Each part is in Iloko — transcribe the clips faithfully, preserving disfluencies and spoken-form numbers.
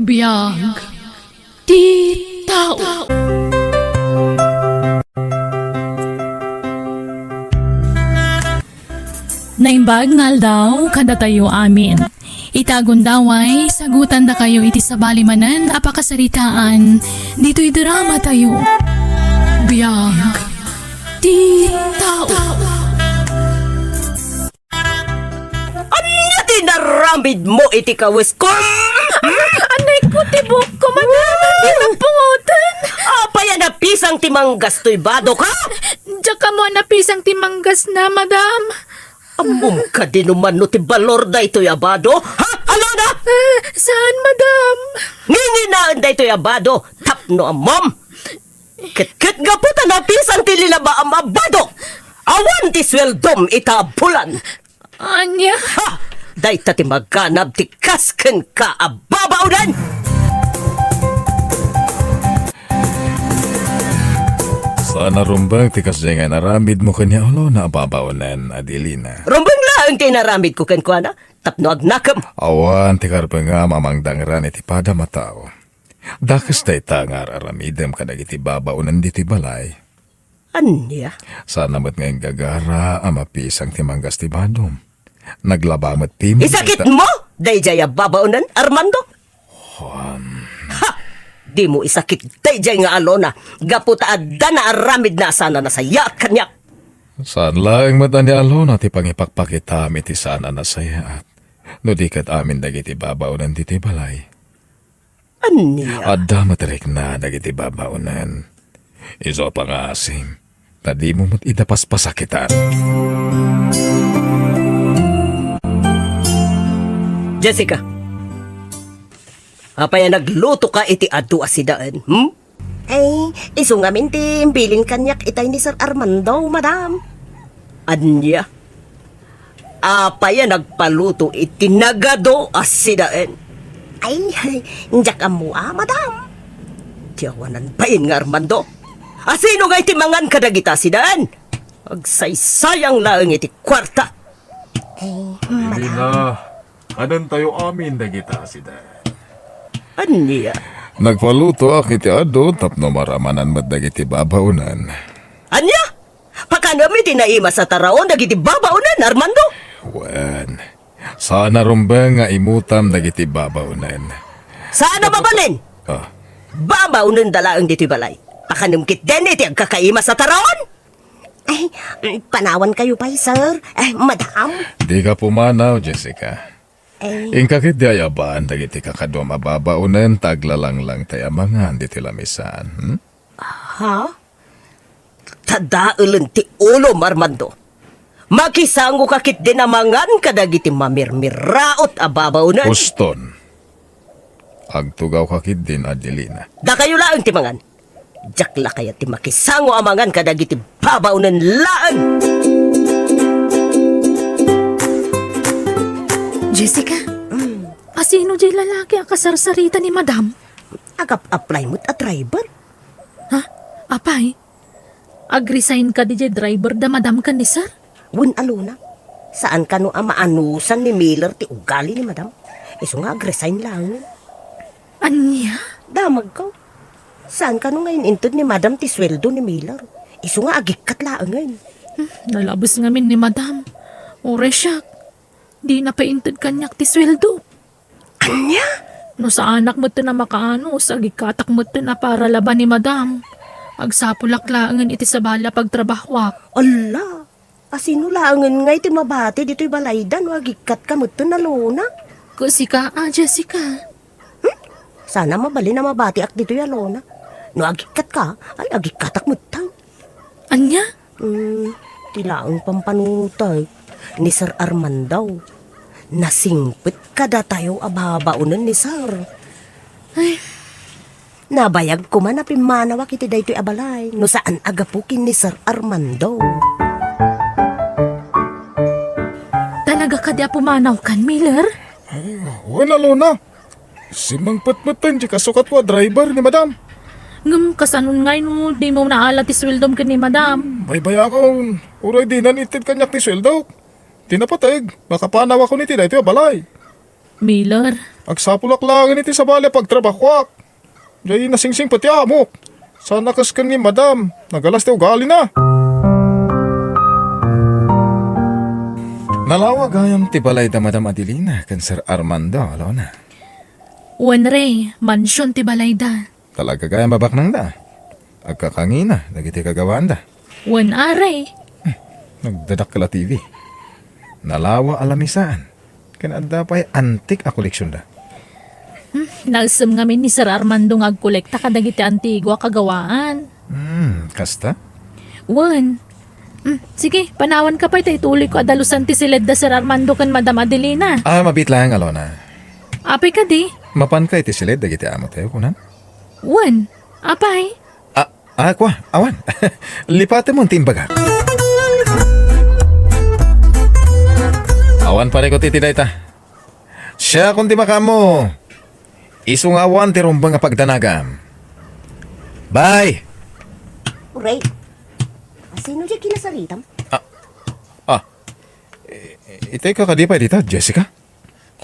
Biag ti tao. Naimbag nga aldaw kadatayo amin. Ita gundaway, sagutandakayo iti sabali manen a pakasaritaan ditoy drama tayo. Biag ti tao. Ania ti naramidmo iti kawiskom? Anay ko ti buokko, madam. Di mapungotan. Apay a napisang ti manggas toy badok, ha? Diak ammo a napisang ti manggasna, madam. Ammom kadi no mano ti balor daytoy a bado? Ha? Alona? Ah, saan, madam? Nginginaen daytoy a bado tapno ammom. Ket, ket gapu ta napisang ti linabaam a bado, awan ti sueldom ita a bulan. Ania? Ha! Dayta ti maganab ti kas kenka a babaonen! Saan a rumbeng ti kasdiay nga inaramidmo ken ni Alona a babaonen, Adelina. Rumbeng laeng ti inaramidko kenkuana, tapno agnakem. Awan ti karbengam a mangdangran iti padam a tao. Dakes dayta nga ar-aramidem kadagiti babaonen ditoy balay. Ania? Saan a met nga inggagara a mapisang ti manggas ti badom. Naglaba met ti manggas. Isakitmo daydiay a babaonen, Armando? Juan. Ha! Dimo isakit daydiay nga Alona, gapu ta adda naaramidna a saan a nasayaat kaniak. Saan laeng met a ni Alona ti pangipakpakitam iti saan a nasayaat. No di ket amin dagiti babaonen ditoy balay. Ania? Adda met rikna dagiti babaonen. Isu a pangasim, ta dimo met ida paspasakitan. Jessica, apay a naglutoka iti adu a sidaen, hmm? Ay, isu ngamin ti imbilin kaniak itay ni Sir Armando, madam. Ania? Apay a nagpaluto iti nagadu a sidaen? Ay, ay, diak ammo a, madam. Ti awanan bain nga Armando. A sino ngay ti mangan kadagita sidaen? Agsaysayang laeng iti kuarta. Ay, madam. Elena, kanentayo amin dagita sidaen. Ania? Nagpalutoak iti adu tapno maramanan met dagiti babaonen. Ania? Pakanem iti naimas a taraon dagiti babaonen, Armando? Wen, saan a rumbeng nga imutam dagiti babaonen. Saan a mabalin? Ah. Babaonenda laeng ditoy balay. Pakanem ketdin iti agkakaimas a taraon? Ay, panawankayo pay, sir. Ay, madam. Dika pumanaw, Jessica. Ay. Inka ketdi ayaban dagiti kakaduam a babaonen ta aglalanglangtay a mangan ditoy lamisaan, hmm? Ha? Tadaelen ti ulom, Armando. Makisangoka ketdin a mangan kadagiti mamirmiraot a babaonen. Uston. Agtugawka ketdin, Adelina. Dakayo laeng ti mangan. Diak la kayat ti makisango a mangan kadagiti babaonen laeng. Jessica, mm, asino diay lalaki a kasarsarita ni Madam? Agap-apply met a driver. Ha? Apay? Agresign kadi diay driver da Madam ken ni Sir? Wen, Alona. Saan kano a maanusan ni Miller ti ugali ni Madam. Isu nga agresign laengen. Ania? Damagko. Saan kano nga in-inted ni Madam ti sueldo ni Miller. Isu nga agikkat laengen. Hmm, nalabes ngamin ni Madam. Uray siak, dina pay inted kaniak ti sueldo. Ania? No saanak metten a makaanus, agikkatak metten a para laban ni Madam. Agsapulak laengen iti sabali a pagtrabahuak. Alla, asino laengen ngay ti mabati ditoy balayda no agikkatka metten, Alona? Ket sika a, Jessica. Hmm? Saan a mabalin a mabatiak ditoy, Alona. No agikkatka, ay agikkatak metten. Ania? Hmm, ti laeng pampanutek ni Sir Armando. Nasingpet kadatayo a babaonen ni Sir. Ay. Nabayag koma a pimmanawak iti daytoy a balay no saan a gapu ken ni Sir Armando. Talaga kadi a pumanawkan, Miller? Ay, wen, Alona. Simmangpet metten ti kasukatko a driver ni Madam. Ngem kasanon ngay no dimo naala ti sueldom ken ni Madam? Hmm, baybayakon. Uray dinan itted kaniak ti sueldok. Ti napateg, makapanawakon iti daytoy a balay. Miller. Agsapulak laengen iti sabali a pagtrabahoak. Diay nasingsingpet ti amok. Saan a kas ken ni Madam, nagalas ti ugalina. Nalawa gayam ti balay da Madam Adelina ken Sir Armando, Alona. Wen, Rey, mansion ti balayda. Talaga gayam a baknangda. Agkakangina dagiti kagawaanda. Wen, a, Rey. Hmm, nagdadakkel a T V. Nalawa a lamisaan. Ken adda pay antik a koleksionda. Hmm, naisem ngamin ni Sir Armando nga agkolekta kadagiti antigo a kagawaan. Hmm, kasta? Wen. Hmm, sige, panawanka pay ta ituloyko a dalusan ti siledda Sir Armando ken Madam Adelina. Ah, mabiit laeng, Alona. Apay kadi? Mapanka iti siled dagiti amotayo, kunam? Wen. Apay? Ah, ah, kua, awan. Lipatemon ti imbagak. Awan parikut iti dayta. Siakon ti makaammo. Isu nga awan ti rumbeng a pagdanagam. Bye! Uray, asino diay kinasaritam? Ah, ah. I-, itay ka kadi pay dita, Jessica?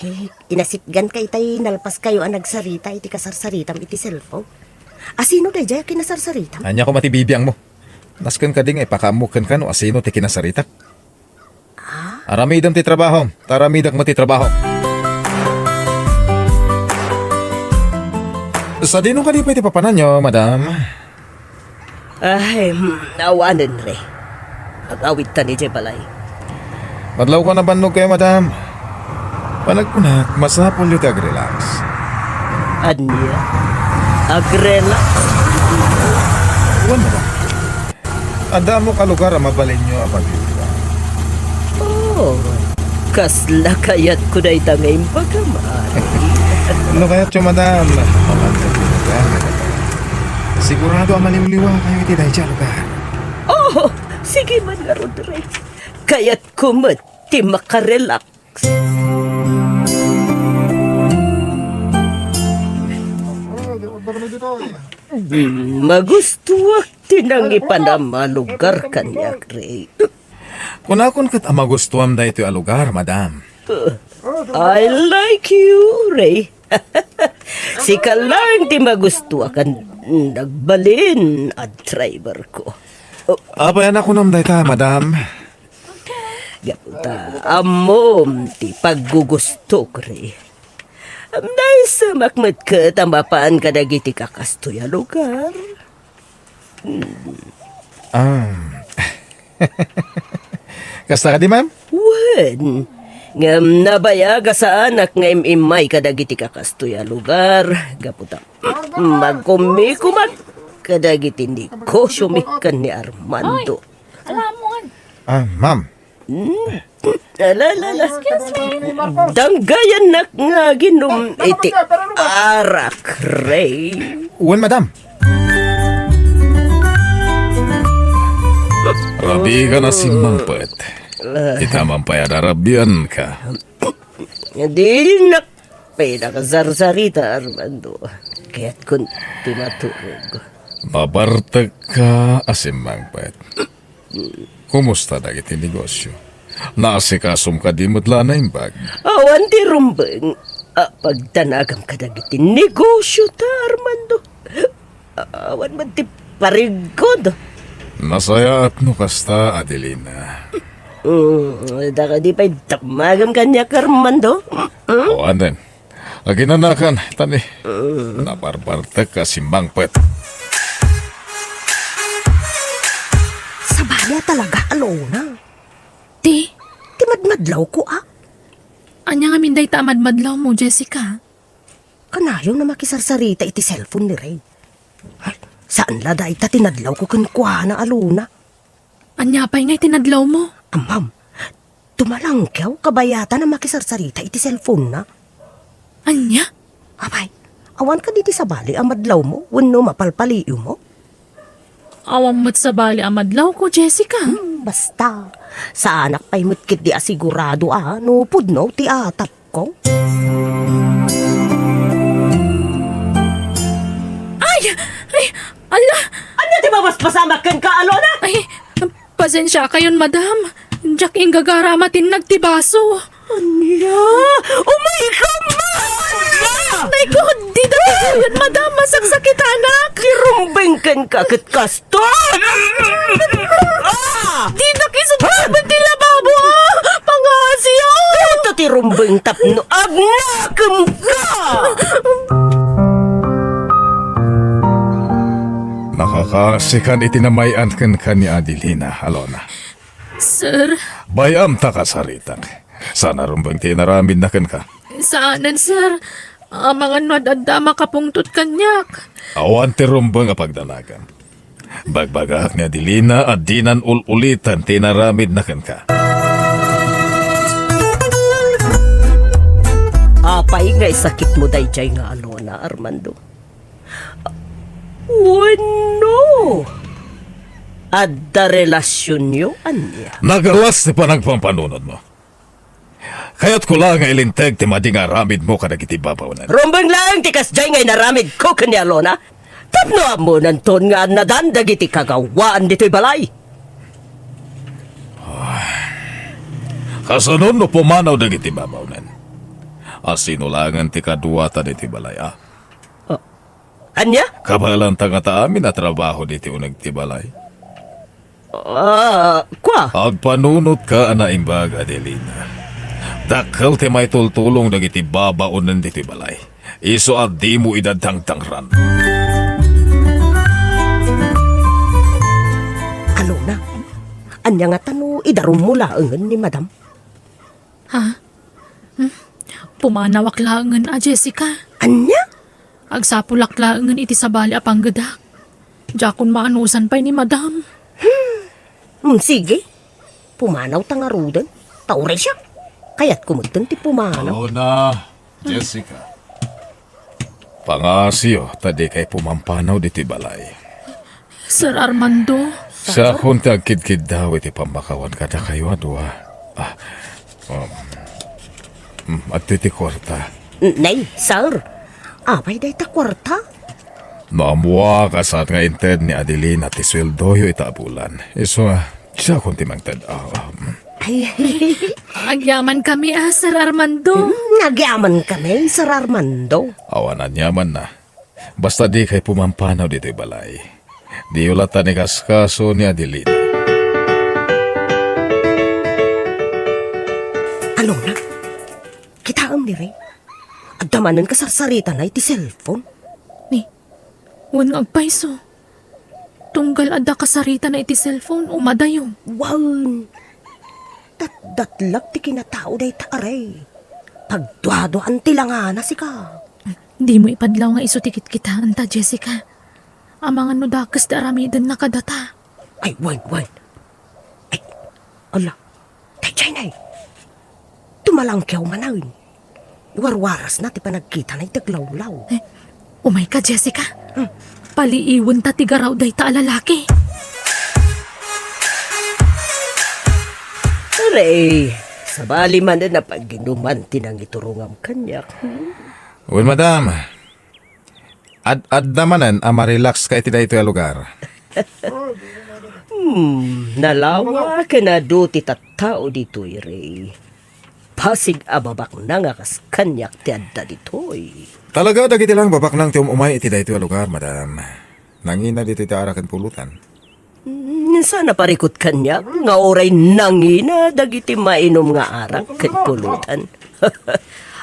Eh, inasitganka itay nalpaskayo a nagsarita iti kasarsaritam iti cellphone. Asino daydiay a kinasarsaritam? Ania koma ti bibiangmo? Nasken kadi nga ipakaammo kenka no asino ti kinasaritak? Ah? Aramidem ti trabahom, ta aramidek met ti trabahom. Sadino kadi pay ti papananyo, madam? Ay, hmm, awanen, Rey. Agawidtan idiay balay. Madlawko a nabannogkayo, madam. Panagkunak, masapulyo ti agrelax. Ania? Agrelax? Wen, madam. Adda ammok a lugar a mabalinyo a pagbibiag. Oh, kasla kayatko dayta nga imbagam, Ari. No kayatyo, madam, sigurado a maliwliwakayo iti daydiay a lugar. Oh, sige man ngarud, Rey. Kayatko met ti makarelax. Magustuak ti nangipanam a lugar kaniak, Rey. Kunakon ket a magustuam daytoy a lugar, madam. I like you, Rey. Sika laeng ti magustuak a nagbalin a driver ko. Apay a nakunam dayta, madam? Gapu ta ammom ti paggugustok, Rey. Naisemak met ket a mapan kadagiti kakastoy a lugar. Ah. Kasta kadi, ma'am? Wen, ngem nabayag a saanak nga im-immay kadagiti kakastoy a lugar, gapu ta magkumikumak kadagiti negosyomi ken ni Armando. Ay, alamon. Ah, ma'am. Hmm. Ala, ala, ala. Excuse me. Danggayannak nga aginom iti arak, Rey. Wen, madam. Rabiika a simmangpet. Ita man pay a narabianka. Dinak pay nakasarsarita, Armando. Kayatkon ti maturog. Nabartekka a simmangpet. Kumusta dagiti negosyo? Naasikasom kadi met la a naimbag? Awan ti rumbeng a pagdanagam kadagiti negosyo ta, Armando. Awan met ti pariggod. Nasayaat no kasta, Adelina. Mm, dakadi pay damagem kaniak, Armando? Mm? O, anen. Aginanakan, tani. Nabarbartek a simmangpet. Sabali a talaga, Alona. Ti? Ti madmadlawko, a. Ania ngamin dayta a madmadlawmo, Jessica? Kanayon a makisarsarita iti cellphone ni Rey. Ay, saan la dayta ti nadlawko kenkuana, Alona. Ania pay nga iti nadlawmo? Ammam, tumalangkew kabayatan a makisarsarita iti cellphone-na. Ania? Apay, awan kadi ti sabali a madlawmo wenno mapalpaliiwmo? Awan met sabali a madlawko, Jessica. Hmm, basta, saanak pay met ketdi a sigurado a no pudno ti atap. Ko? Ay! Ay! Ala! Ania ti mabasbasamak kenka, Alona? Ay, pasensiakayon, madam. Diak inggagara a matinnag ti baso. Ania? Umayka Madam, masaksakitanak! Ti rumbeng kenka ket kasto! Ah! Dinak isubbeng ti lababo, ah! Pangasiyo! Dayta ti rumbeng tapno agnakemka! Nakakaasikan iti namay-an kenka ni Adelina, Alona. Sir. Bay-am ta kasaritak. Saan a rumbeng ti inaramidna kenka? Saanen, sir. Amangan no ad-adda a makapungtot kaniak. Awan ti rumbeng a pagdanagam. Bagbagaak ni Adelina a dinan ul-uliten ti inaramidna kenka. Apay nga isakitmo daydiay nga Alona, Armando? Wenno, adda relasionyo ania? Nagalas ti panagpampanunotmo. Kayatko la nga ilinteg ti madi nga aramidmo kadagiti babaonen. Rumbeng laeng ti kasdiay nga inaramidko ken ni Alona. Tapno ammonanton nga annadan dagiti kagawaan ditoy balay. Kasano no pumanaw dagiti babaonen? A sino laengen ti kaduata ditoy balay, a? Ah, ania? Kabaelanta ngata amin a trabaho ditoy uneg ti balay. Ah, kua? Agpanunotka a naimbag, Adelina. Dakkel ti maitultulong dagiti babaonen ditoy balay. Isu a dimo ida dangdangran. Alona, ania ngata no idarummo laengen ni Madam? Ha? Hmm? Pumanawak laengen a, Jessica. Ania? Agsapulak laengen iti sabali a panggedak. Diakon maanusan pay ni Madam. Hmm, sige. Pumanawta ngaruden. Ta uray siak, kayatko metten ti pumanaw. Alona, Jessica. Pangasiyo, ta dikay pumampanaw ditoy balay. Sir Armando. Siakon ti agkidkiddaw iti pammakawan kadakayo a dua. Ah, um, mm, adtoy ti kuarta. Nay, sir. Apay dayta kuarta? No ammoak a saan nga inted ni Adelina ti sueldoyo ita a bulan. Isu a, siakon ti mangted. Ah, um. Ay. Agyamankami a, Sir Armando. Hmm, agyamankami, Sir Armando. Awan anyamanna. Basta dikay pumampanaw ditoy balay. Diyo latta ni kaskaso ni Adelina. Alona, kitaem diri. Adda manen kasarsaritana iti cellphone. Ni, wen nga agpayso. Tunggal adda kasaritana iti cellphone, umadayo. Wen, datdatlak ti kinatao dayta, aray. Pagduaduaan ti langana, sika. Dimo ipadlaw nga isu ti kitkitaenta, Jessica. Amangan no dakes ti aramidenna kadata. Ay, wen, wen. Ay, ala, daydiay nay. Tumalangkiaw manen. Warwarasna ti panagkitana iti aglawlaw. Eh, umayka, Jessica. Hmm. Paliiwenta ti garaw dayta a lalaki. Aray, sabali manen a pag-inuman ti nangiturongam kaniak. Hmm? Wen, madam. Ad-, adda manen a ma-relax ka iti daytoy a lugar. Hmm, nalawa ken adu ti tattao ditoy, Ray. Basig a babaknang a kas kaniak ti adda ditoy. Talaga, dagiti laeng babaknang ti um-umay iti daytoy a lugar, madam. Nangina ditoy ti arak ken pulutan. Mm, saan a parikut kaniak nga uray nangina dagiti mainum nga arak ken pulutan.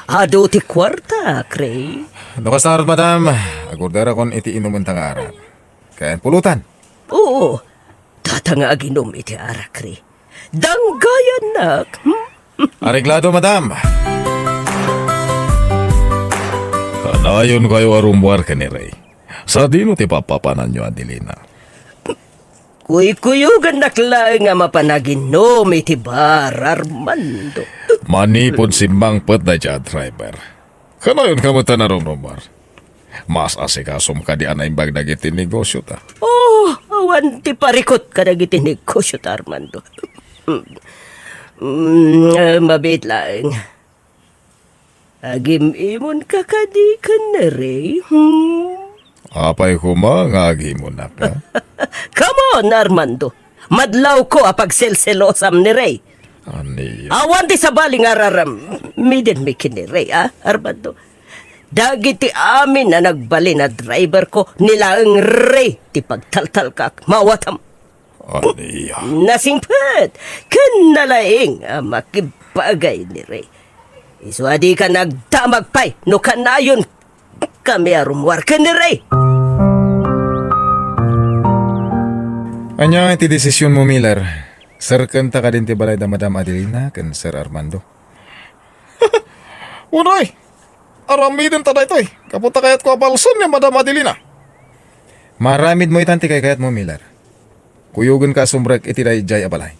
Adu ti kuarta, Cray. No kasta, madam, agorderakon iti inumenta nga arak. Ken pulutan. Oo, data nga aginum iti arak, Cray. Danggayannak. Hmm? Areglado, madam. Kanayon kayo a rummuar ken ni Ray. Sadino ti papapananyo, Adelina? Kuykuyogannak laeng a mapan aginum iti bar, Armando. Manipud simmangpet dayta a driver. Kanayon ka met a narumrumar. Mas asikasom kadi a naimbag dagiti negosiota. Oh, awan ti parikut kadagiti negosiota, Armando. Mm, eh, mabiit laeng. Agim-imonka kadi ken ni Ray, hmm? Apay koma nga agimonak, ha? Come on, Armando. Madlawko a pagselselosam ni Ray. Ania? Awan ti sabali nga araram-, midenmi ken ni Ray, a, Armando? Dagiti amin a nagbalin a driverko, ni laeng Ray ti pagtaltalkak. Mawatam. Ania? Nasingpet ken nalaing a makibagay ni Ray. Isu a dika nagdamag pay no kanayon kami a rummuar ken ni Ray. Ania ti desisionmo, Miller? Serkenta kadin ti balay da Madam Adelina ken Sir Armando? Uray! Aramidenta daytoy. Gapu ta kayatko a balsen ni Madam Adelina. Maaramidmo itan ti kaykayatmo, Miller. Kuyogenka a sumrek iti daydiay a balay.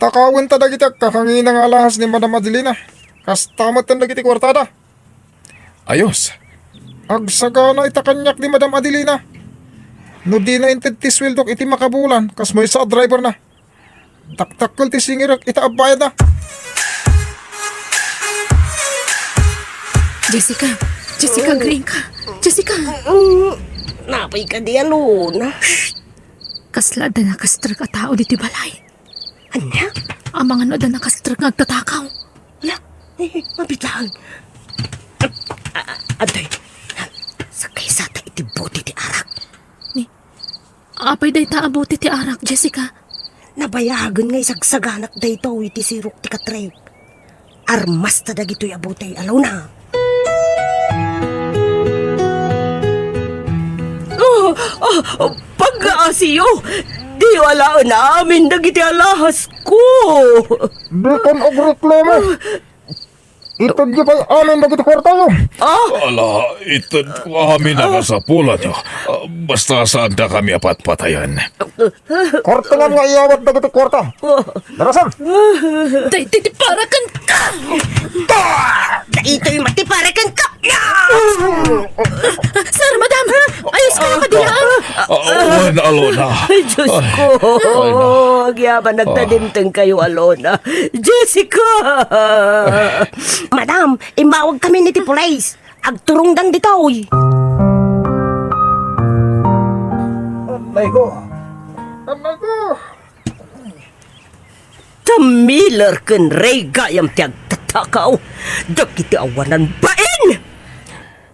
Takawenta dagiti agkakangina nga alahas ni Madam Adelina. Kasta metten dagiti kuartada. Ayos. Agsagana ita kaniak ni Madam Adelina. No dina inted ti sueldok iti makabulan, kas maysa a driverna. Dakdakkel ti singirek ita a bayadna. Jessica! Jessica, agriingka! Jessica! Mm, napay kadi, Alona? Shh! Kasla adda nakastrek a tao ditoy balay. Ania? Amangan no adda nakastrek nga agtatakaw. Hala, eh, mabit laeng. A-, a-, adtoy. Sakaysata iti bote ti arak. Ni, apay dayta a bote ti arak, Jessica? Nabayagen nga isagsaganak daytoy iti sirok ti katrek. Armasta dagitoy a bote, Alona. Oh, oh, oh, pagkaasiyo! Diyo alaen amin dagiti alahasko! Dikan agreklamo! Itedyo pay amin dagiti kuartayo! Ah! Ala, itedko amin a kasapulanyo. Ah, basta saanda kami a patpatayen. Kortengam nga iyawat dagiti kuarta. Darasan! Daytoy ti para kenka! Daytoy met ti para kenka! Sir, madam! Ayos kayo kadi laeng? Ah, wen, Alona. Ay, Diyos ko. Ay, na. Agyaman nagtadimteng kayo, Alona. Jessica! Madam, imbawag kami ni ti pulis. Agturongdan ditoy. Anay ko. Anay ko. Ta Miller ken Ray gayam ti agtatakaw. Dagiti awanan bain!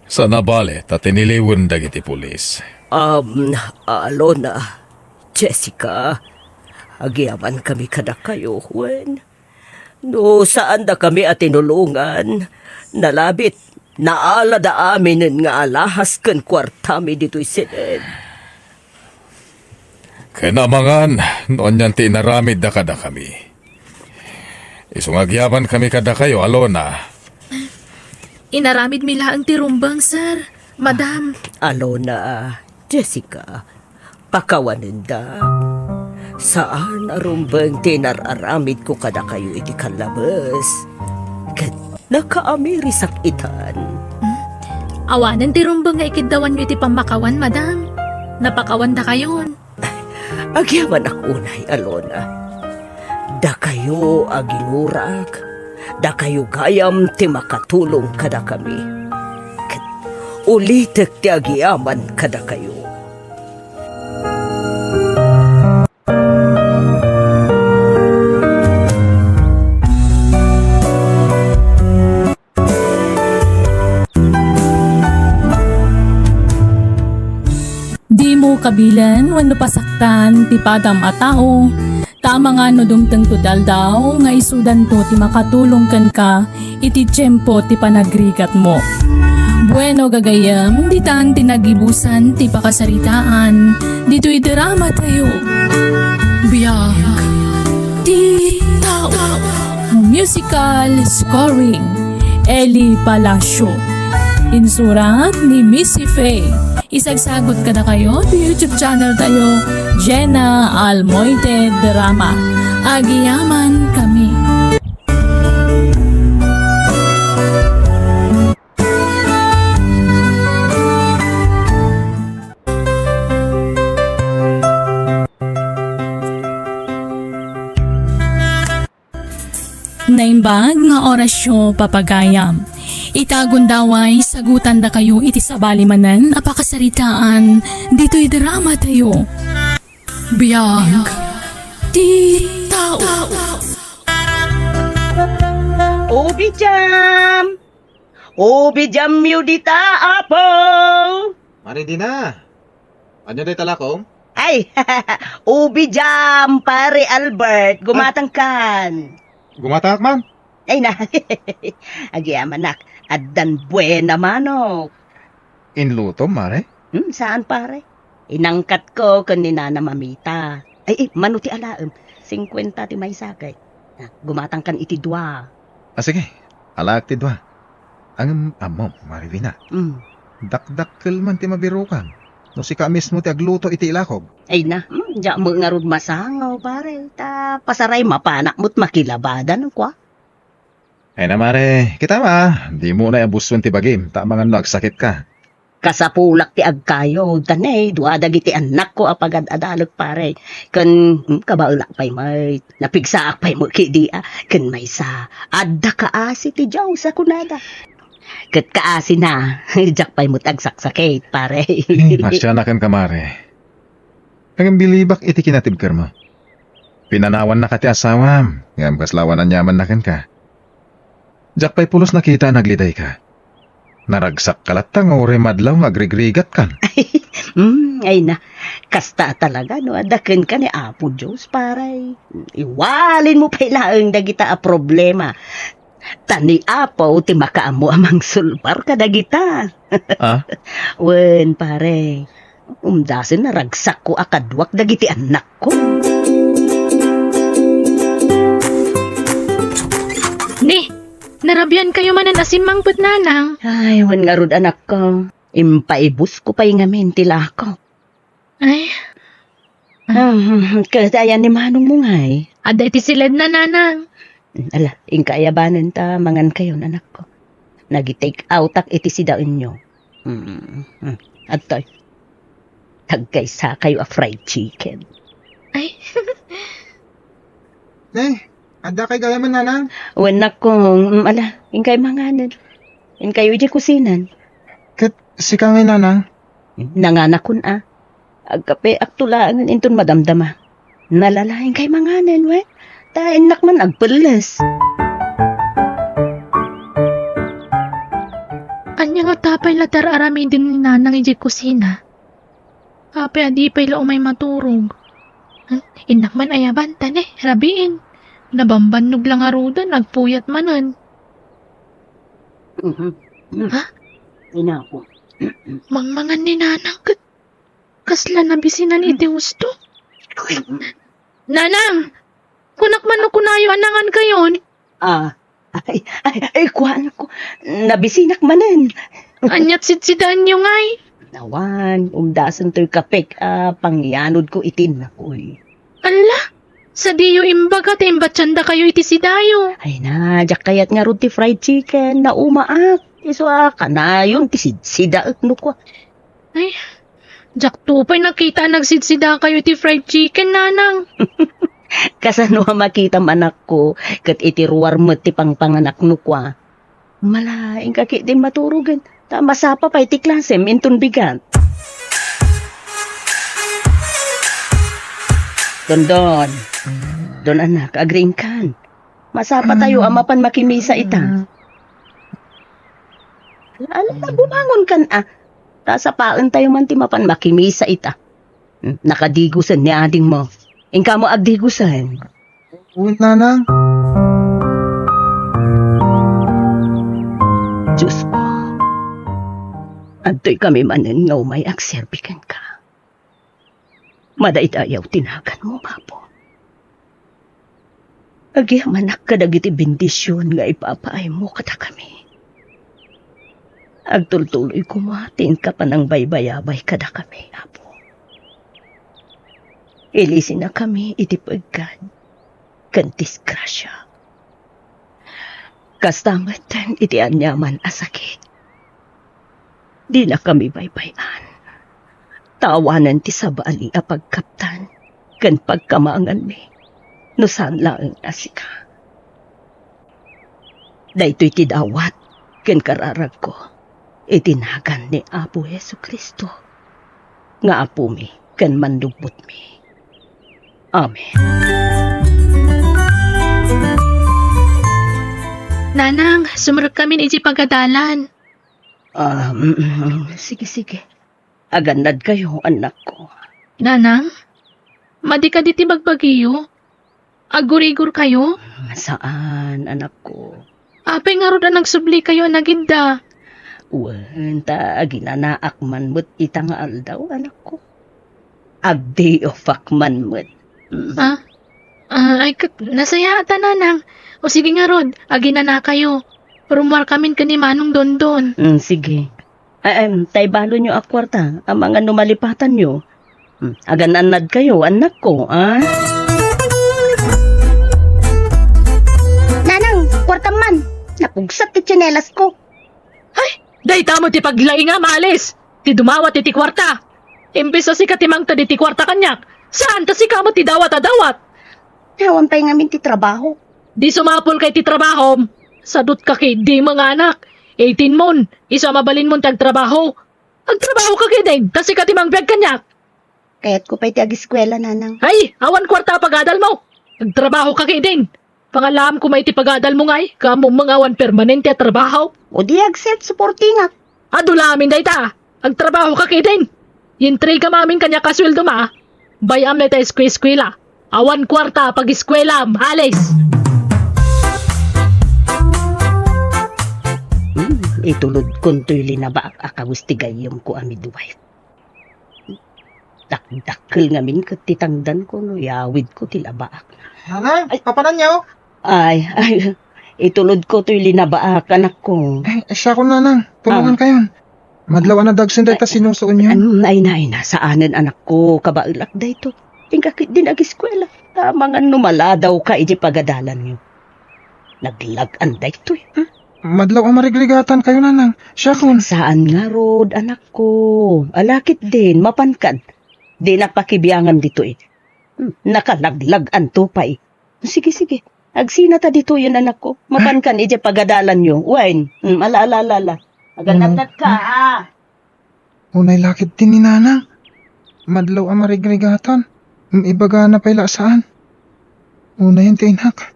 Saan a bale ta tiniliwen dagiti pulis. Um, Alona, Jessica, agyamankami kadakayo, wen. No saandakami a tinulongan, nalabit, naalada aminen nga alahas ken kuartami ditoy siden. Ken amangan no anian ti inaramidda kadakami. Isu nga agyamankami kadakayo, Alona. Inaramidmi laeng ti rumbeng, sir. Madam. Alona, Jessica, pakawanenda. Saan a rumbeng ti inar-aramidko kadakayo iti kallabes. Ket nakaamirisak itan. Hmm? Awanen ti rumbeng nga ikiddawanyo iti pammakawan, madam. Napakawandakayon. Agyamanak unay, Alona. Dakayo a ginurak, dakayo gayam ti makatulong kadakami. Ket ulitek ti agyaman kadakayo. Dimo kabilen wenno pasaktan ti padam a tao, ta amangan no dumtengto ti aldaw nga isudanto ti makatulong kenka iti tiempo ti panagrigatmo. Bueno, gagayyem, ditan ti nagibusan ti pakasaritaan ditoy drama tayo. Biag ti tao. Musical scoring, Eli Palacio. Insurat ni Missy Faye. Isagsagut kadakayo ti YouTube channel tayo, Jenna Almoite Drama. Agyamankami. Naimbag nga orasyo, papagayam. Ita gundaway, sagutandakayo iti sabali manen a pakasaritaan ditoy drama tayo. Biag ti tao. Ubi jam! Ubi jamyo dita, Apo! Mare Dina, ania dayta lakom? Ay, ubi jam, Pare Albert. Gumatang kan. Gumatangak man. Ay na. Agyamanak, addan buena manok. Inlutom, Mare? Hmm, saan, Pare? Inangkat ko ken ni Nana Mamita. Ay, eh, mano ti alaem? Singkuenta ti maysa kay. Ah, gumatang kan iti dua. Ah, sige. Alaak ti dua. Ngem ammom, Mare Dina. Mm. Dakdakkel man ti mabirukan. No sika mismo ti agluto iti ilakog. Ay na, mm, diak met ngarud masango, pare. Ta pasaray mapanak met makilabadan, kua. Ay na, Mare, kita ma, dimo unay a busuen ti bagim, ta amangan no agsakitka. Kasapulak ti agkayod, ta ne, dua dagiti annakko a pagad-adalek, pare. Ken, hmm, kabaelak pay met, napigsaak pay met kidi, a, ken maysa, adda kaasi ti Dios a kunada. Ket kaasina, diak pay met agsaksakit, pare. Eh, masianaken ka, Mare. Ngem bilibak iti kinatibkermo. Pinanawannaka ti asawam, ngem kasla awan aniamanna kenka. Diak pay pulos nakita a naglidayka. Naragsakka latta nga uray madlaw nga agrigrigatkan. Mm, ay na, kasta talaga no adda kenka ni Apo Dios, pare. Iwalinmo pay laeng dagita a problema. Ta ni Apo ti makaammo a mangsulbar kadagita. Ah? Wen, pare. Umdasen naragsakko a kaduak dagiti annakko. Ni, narabiankayo manen a simmangpet, nanang? Ay, wen ngarud, anakko. Impaibusko pay ngamin ti lako. Ay. Hmm, ket ayan ni manongmo ngay? Adda iti siledna, nanang. Ala, inka ayabanen ta mangankayon, anakko. Nagi-take outak iti sidaenyo. Hmm, hmm. Adtoy. Tagkaysakayo a fried chicken. Ay. Ne, adda kay gayamen, nanang? Wen, nakko, mm, ala, inkay manganen. Inkayo idiay kusinan. Ket sika ngay, nanang? Nanganakon a. Agkapeakto laengen inton madamdama. Nalalaing kay manganen, wen? Ta innak man agpelles. Ania nga tapay la ti ar-aramiden ni nanang idiay kusina? Apay a di pay la umay maturog? Hmm? Innak man ayaban, ta ne, rabiin. Nabambannog la ngaruden, agpuyat manen. Mhm. Ha? Inako. Mangmangan ni nanang ket kasla nabisinan iti husto. Nanang! Kunak man no kunayo a nangankayon. Ah, ay, ay, ay, kuan ko. Nabisinak manen. Aniat sidsidaenyo ngay? Awan, umdasen toy kapek a pangyanod ko iti innakoy. Alla, sadiyo imbaga ta imbatiandakayo iti sidayo. Ay na, diak kayat ngarud ti fried chicken, naumaak. Isu a kanayon ti sidsidaek no kua. Ay, diakto pay nakita a nagsidsidakayo iti fried chicken, nanang. Kasano a makitam, anakko, ket iti ruar met ti pangpanganak no kua. Malaing ka ketdin maturogen, ta masapa pay ti klasem inton bigat. Don, Don. Don, anak, agriingkan. Masapa tayo a mapan makimisa ita. Ala, bumangon kan a. Ta sapaen tayo man ti mapan makimisa ita. Hmm, nakadigosen ni adingmo. Inka mo agdigosen. Wen, nanang. Diyos ko, adtoy kami manen nga umay agserbi kenka. Madaydayaw ti naganmo, Apo. Agyamanak kadagiti bendision nga ipapaaymo kadakami. Agtultuloy koma ti inka panangbaybayabay kadakami, Apo. Ilisinakami iti peggad ken disgrasia. Kasta met iti aniaman a sakit. Dinakami baybay-an. Ta awanen ti sabali a pagkaptan ken pagkamanganmi no saan laeng a sika. Daytoy ti dawat ken kararagko iti nagan ni Apo Jesu-Cristo nga Apomi ken Mannubbotmi. Amen. Nanang, sumrekkamin iti pagadalan. Ah, mm, mm, sige, sige. Agannadkayo, annakko. Nanang, madi kadi ti bagbagiyo? Agurigorkayo? Saan, anakko. Apay ngarud a nagsublikayo a nagidda? Wen, ta aginanaak man met ita nga aldaw, anakko. Ag-day off-ak man met. Mm. Ah? Ah, ay, ket, nasayaat a, Nanang. O sige ngarud, aginanakayo. Rummuarkamin ken ni Manong Dondon. Mm, sige. Ay, ay, tay balonyo a kuarta, amangan no malipatanyo. Hmm, agan-annadkayo, annakko, ah? Nanang, kuartam man. Napugsat ti tsinelasko. Ay, dayta met ti paglaingam, Alice. Ti dumawat iti kuarta. Imbes a sika ti mangted iti kuarta kaniak, saan ta sika met ti dawat a dawat. Awan pay ngamin ti trabaho. Di sumapulka iti trabahom. Sadutka ketdi nga anak. Eighteen mon, isu a mabalinmon ti agtrabaho. Agtrabahoka ketdin, ta sika ti mangbiag kaniak. Kayatko pay ti agiskuela, Nanang. Ay, awan kuarta a pagadalmo. Agtrabahoka ketdin. Pangalaamko met iti pagadalmo ngay, ket ammom nga awan permanente a trabaho. O di ag-self-supportingak. Adu la amin dayta. Agtrabahoka ketdin. Intrigam amin kaniak a sueldom a. Bay-am met a eskueskuela. Awan kuarta a pagiskuelam, Alice. Hmm, itulodkon toy linabaak a kawes ti gayyemko a midwife. Dakdakkel ngamin ket ti tangdanko no iyawidko ti labaak. Nanang, ay, papananyo? Ay, ay, itulodko toy linabaak, anakko. Ay, siakon, Nanang. Tulongan Ah. kayon. Madlaw a nadagsen dayta sinusuonyo. An-, ay na, ay na, saanen, anakko, kabaelak daytoy. Inka ketdin agiskuela. Amangan no maladawka iti pagadalanyo. Naglag-an daytoy. Hmm? Madlaw a marigrigatankayo, Nanang. Siakon. Saan ngarud, anakko. Ala ketdin, mapankan. Dinak pakibiangan ditoy. Hmm, nakalaglag-anto pay. Sige, sige. Agsinata ditoyen, anakko. Mapankan iti pagadalanyo. Wen. Hmm, ala, ala, ala, ala. Agannadnadka, ah. Unay la ketdin ni Nanang. Madlaw a marigrigatan. Ibagana pay la a saan. Unayen ti inak.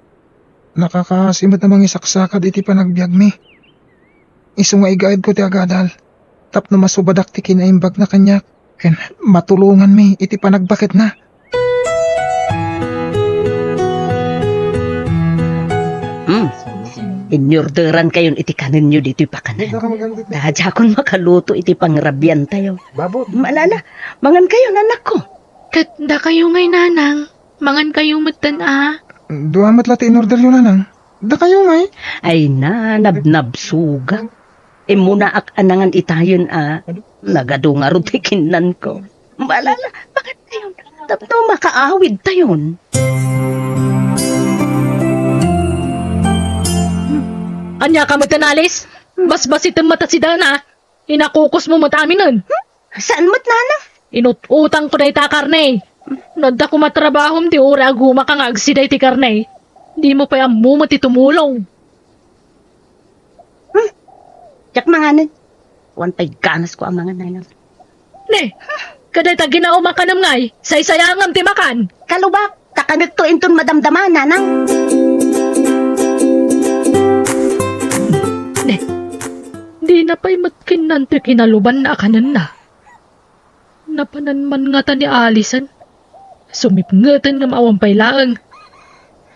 Nakakaasi met a mangisaksakad iti panagbiagmi. Isu nga igaedko ti agadal. Tapno masubadak ti kinaimbagna kaniak. Ken matulonganmi iti panagbaketna. Hmm. Inorderankayon iti kanenyo ditoy pakanen. Ta diakon makaluto iti pangrabiantayo. Babot. Ala, ala, mangankayon, anakko. Ket dakayo ngay, Nanang. Mangankayo metten a. Dua met la ti inorderyo, Nanang. Dakayo ngay. Ay na, nabnabsuga. Immunaak a nangan itayen a. Nagadu ngarud ti kinnanko. Ala, ala, mangankayon. Tapno makaawidtayon. Ania ka met, Alice? Basbasitem met a sidana. Inakukusmo met aminen. Hmm? Saan met, Nanang? Inut-utangko dayta a karne. No adda koma trabahom ti uray agumaka nga agsida iti karne, dimo pay ammo met ti tumulong. Hmm? Diak manganen. Awan pay ganasko a mangan, Nanang. Ne, kadayta ginaum a kanem ngay, saysayangem ti makan. Kalubak, ta kanekto inton madamdama, Nanang. Ne, dina pay met kinnan ti kinalubanna a kanenna. Napanan man ngata ni Alison? Sumipngeten ngem awan pay laeng.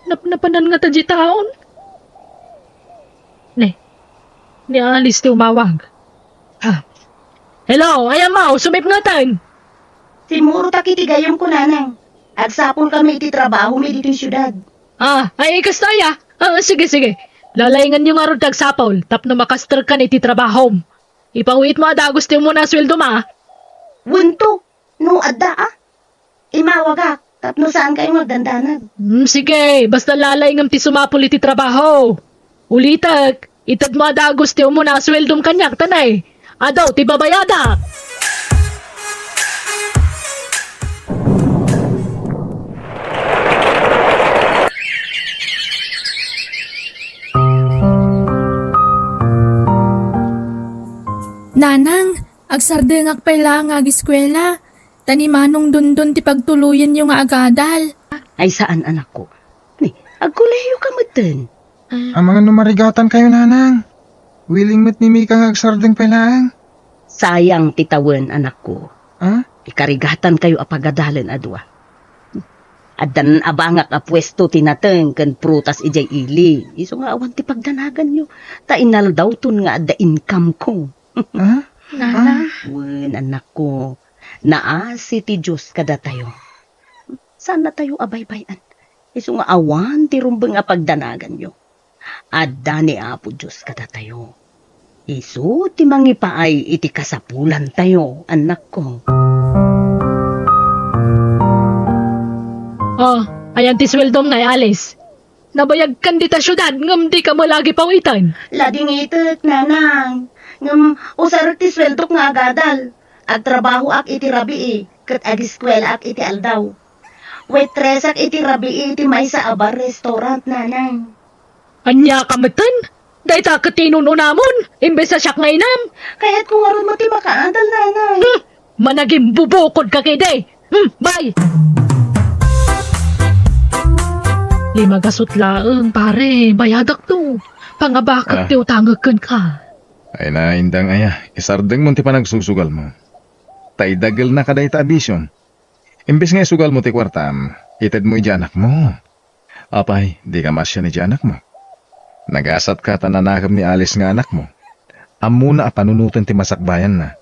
Napnapanan ngata diay taon? Ne, ni Alice ti umawag. Ha. Hello, ay ammo, sumipngeten! Simmurotak iti gayyemko, Nanang. Agsapulkami iti trabahomi ditoy siudad. Ah, ay, kasta aya. Ah, sige, sige. Lalainganyo ngarud ti agsapul tapno makasterkan iti trabahom. Ipawitmo a dagus ti umuna a sueldom a. Wento, no adda a. Imawagak tapno saankayo nga agdandanag. Hmm, sige, basta lalaingem ti sumapul iti trabaho. Ulitek, itedmo a dagus ti umuna a sueldom kaniak, ta ne, adu ti babayadak. Nanang, agsardengak pay laeng nga agiskuela, ta ni Manong Dondon ti pagtuloyenyo nga agadal. Ay, saan, anakko. Ni, agkuleyyo ka metten. Amangan no marigatankayo, nanang. Willing met ni Mika nga agsardeng pay laeng. Sayang ti tawen, anakko. Ah? Ikarigatankayo a pagadalen a dua. Addan abangak a puesto ti nateng ken prutas idiay ili. Isu nga awan ti pagdanaganyo. Ta inaldawton nga adda income ko. Ah? Nana. Ah? Wen, anakko. Naasi ti Dios kadatayo. Saannatayo a baybay-an. Isu nga awan ti rumbeng a pagdanaganyo. Adda ni Apo Dios kadatayo. Isu ti mangipaay iti kasapulantayo, annakko. Oh, ayan ti sueldom, Nay Alice. Nabayagkan dita siudad ngem dika met la agipawiten. Ladingitek, nanang. Ngem usarek ti sueldok nga agadal. Agtrabahoak iti rabii ket agiskuelaak iti aldaw. Waitresak iti rabii iti maysa a bar restaurant, nanang. Ania ka metten? Dayta ket ti inun-unamon, imbes a siak nga inam. Kayatko ngarud met ti makaadal, nanang. Hmm, managimbubukod ka kidi. Hmm, bye! Limagasut laeng, pare, bayadakto. Pangabakek Ah. ti utangek kenka. Ay na, indang aya, isardengmon ti panagsusugalmo. Ta idagelnaka dayta a bision. Imbes nga isugalmo ti kuartam, itedmo iti anakmo. Apay, dika maasian iti anakmo. Nagasatka ta nanakem ni Alice nga anakmo. Ammona a panunoten ti masakbayanna.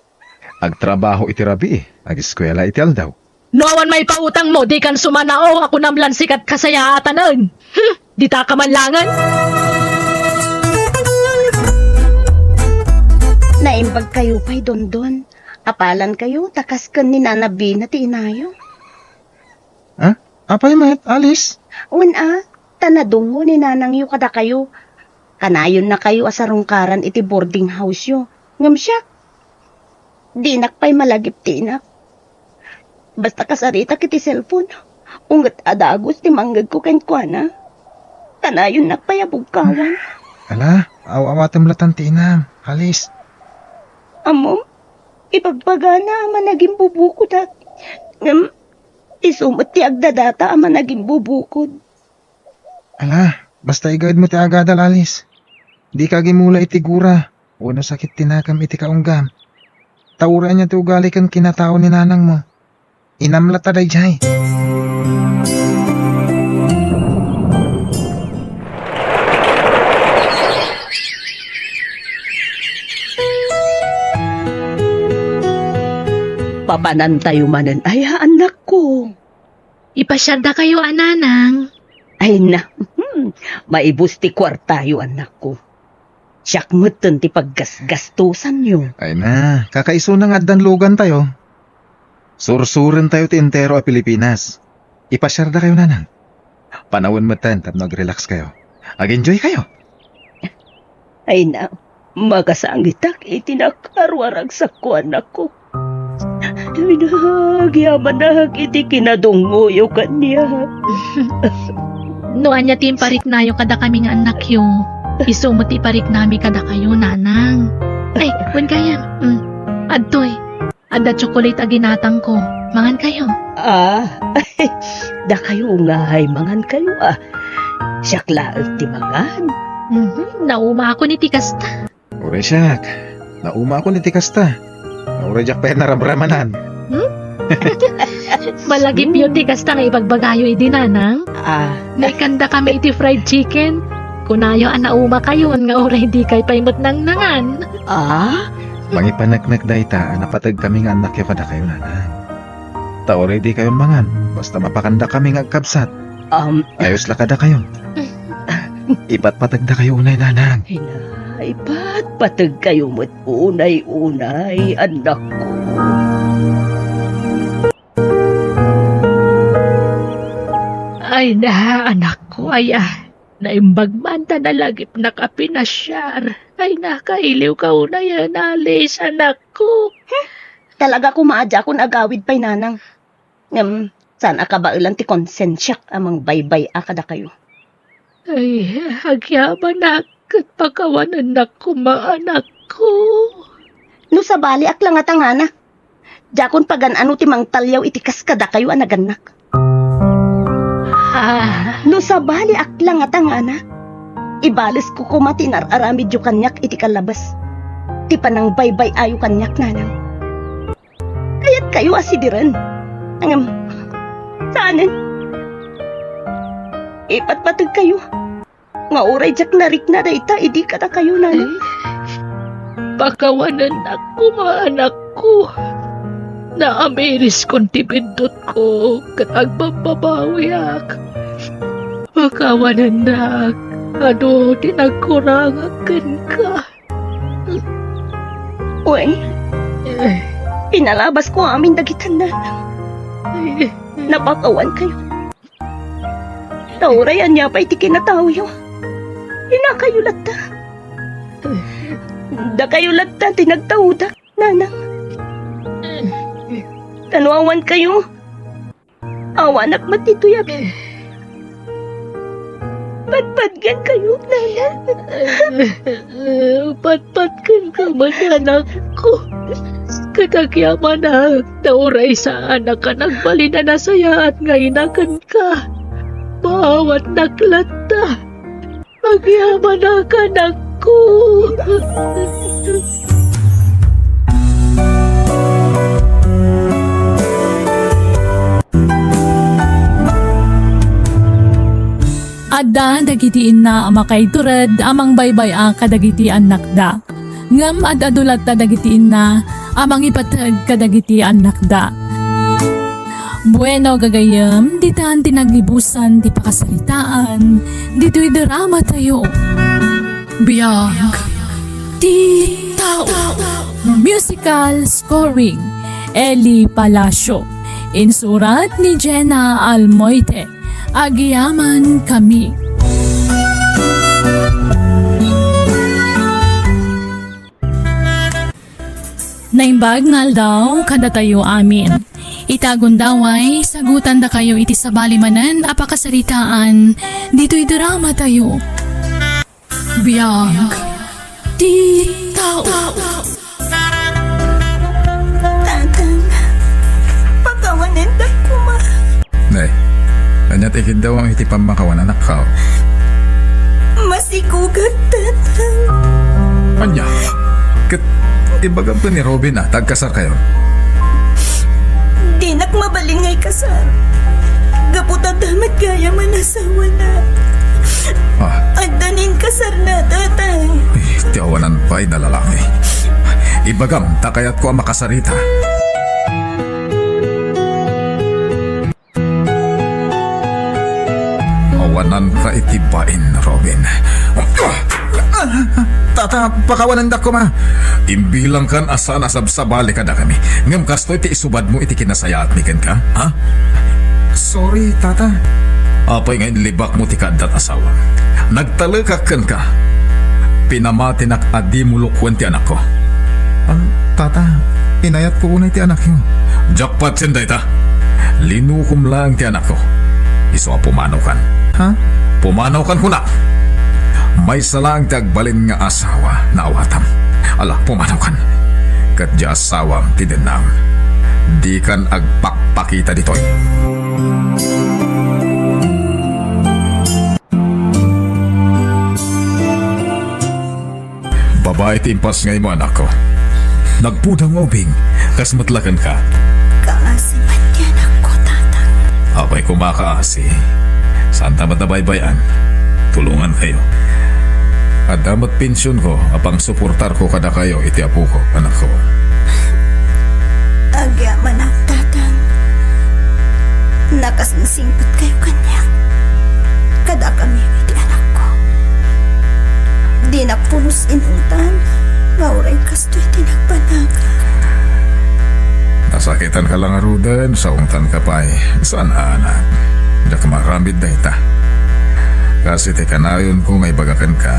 Agtrabaho iti rabii, agiskuela iti aldaw. No awan maipautangmo, dikan sumanao a kunam lan sika ti kasayaatanen. Hmm, dita ka man langen. Naimbagkayo pay, Dondon. Apalankayo, ta kas ken ni Nana Bina ti inayo. Ah? Apay met, Alice? Wen a, ta nadungngo ni nanangyo kadakayo. Kanayonnakayo a sarungkaran iti boarding house-yo. Ngem siak, dinak pay malagip ti inak. Basta kasaritak iti cellphone, unget a dagus ti mangngegko kenkuana. Kanayonnak pay a bugkawan. Ala, aw-awatem latan ti inam, Alice. Ammom, ibagbagana a managimbubukodak. Ngem, isu met ti agdadata a managimbubukod. Ala, basta igayadmo ti agadal, Alice. Dika agimula iti gura wenno sakit ti nakam iti kaunggam. Ta uray ania ti ugali ken kinatao ni nanangmo. Inam latta daydiay. Papanantayo manen aya, annakko? Ipasiardakayo a nanang. Ay na, hmm, maibus ti kuartayo, annakko. Siak metten ti paggasgastosanyo. Ay na, kakaisuna nga addan lugantayo. Sursurentayo ti entero a Pilipinas. Ipasiardakayo, nanang. Panawen metten tapno agrelaxkayo. Agenjoykayo. Ay na, makasangitak iti nakaruaragsakko, annakko. Ay na, agyamanak iti kinadungngoyo kaniak. No ania ti impariknayo kadakami nga annakyo, isu met ti ipariknami kadakayo, nanang. Ay, wen gayam. Mm. Adtoy. Adda tsokolate a ginatangko. Mangankayo. Ah, dakayo ngay, mangankayo, ah. Siak laeng ti mangan. Mhm, naumaakon iti kasta. Uray siak, naumaakon iti kasta. Uray diak pay narabrammanan. Hmm? Malagipyo ti kasta nga ibagbagayo idi, nanang. Ah. Naikandakami iti fried chicken. Kunayo a naumakayon nga uray dikay pay met nangnangan. Ah? Mangipaneknek dayta a napategkami nga annakyo kadakayo, nanang. Ta uray dikayon mangan, basta mapakandakami nga agkabsat. Um. Ayos la kadakayo. Ipatpategdakayo unay, nanang. Ay na, ipatpategkayo met unay-unay, annakko. Ay na, anakko, ay, ah. Naimbag man ta nalagipnak a pinasiar. Ay, nakailiwka unay, Alice, anakko. Hmm, talaga koma a diakon agawid pay, nanang. Ngem, saan a kabaelan ti konsensiak a mangbaybay-a kadakayo. Ay, agyamanak ket pakawanennak koma, anakko. No sabaliak la ngata ngana, diakon pagan-ano ti mangtaliaw iti kas kadakayo a nagannak. Ah. No sabaliak la ngata ngana, Ibalesko koma ti inar-aramidyo kaniak iti kallabes, ti panangbaybay-ayo kaniak, nanang. Kayatkayo a sidiren. Ngem, saanen. Ipatpategkayo nga uray diak narikna dayta idi kadakayo, nanang. Pakawanennak koma, anakko. Naamiriskon ti biddutko ket agbabbabawiak. Pakawanennak, adu ti nagkurangak kenka. Wen, pinalabasko amin dagitan, nanang. Napakawankayo. Ta uray ania pay ti kinataoyo, inakayo latta. Dakayo latta ti nagtaodak, nanang. Ta no awankayo, awanak met ditoy a padpadgenkayo, nanang. Padpadgenka met, anakko. Ket agyamanak, ta uray saanak a nagbalin a nasayaat nga ina kenka. Maawatnak latta. Agyamanak, anakko. Adda dagiti inna a makaitured a mangbaybay-a kadagiti annakda. Ngem ad-adu latta dagiti inna a mangipateg kadagiti annakda. Bueno, gagayyem, ditan ti nagibusan ti pakasaritaan ditoy dramatayo. Biag ti tao. Musical scoring, Eli Palacio. Insurat ni Jenna Almoite. Agyamankami. Naimbag nga aldaw kadatayo amin. Ita gundaway, sagutandakayo iti sabali manen a pakasaritaan ditoy dramatayo. Biag ti tao. Tatang, pakawanendak koma. Nay, ania ti ikiddawam iti pammakawan, anakko? Masigugak, Tatang. Ania? Ket ibagam ken ni Robin a ta agkasarkayo. Dinak mabalin nga ikasar. Gapu ta adda met gayam a nasawana. Ah. Adda ni inkasarna, Tatang. Eh, ti awanan pay a lalaki. Ibagam ta kayatko a makasarita. Awananka iti bain, Robin. Tata, pakawanendak koma. Imbilangkan a saan a sabsabali kadakami. Ngem kastoy ti isubadmo iti kinasayaatmi kenka, ha? Sorry, Tata. Apay nga inlibakmo ti kaaddat asawam? Nagtalekak kenka. Pinamatinak a dimo lukuen ti anakko. Ah, Tata, inayatko unay ti anakyo. Diak patien dayta. Linukom laeng ti anakko. Isu a pumanawkan. Ha? Pumanawkan, kunak. Maysa laeng ti agbalin nga asawa nga awatam. Ala, pumanawkan. Ket diay asawam ti dennam. Dikan agpakpakita ditoy. Babai ti impasngaymo, anakko. Nagpudong nga ubing, kas met la kenka. Kaasi met ti anakko, Tatang. Apay koma kaasi? Saanta met a baybay-an. Tulongankayo. Adda met pensionko a pangsuportarko kadakayo iti apoko, anakko. Agyamanak, Tatang. Nakasingsingpetkayo kaniak. Kadakami iti anakko. Dinak pulos inutan nga uray kastoy ti nagbanagak. Nasakitanka la ngaruden, saungtanka pay. Saan a anak. Diak maaramid dayta. Kas iti kanayonko nga ibaga kenka,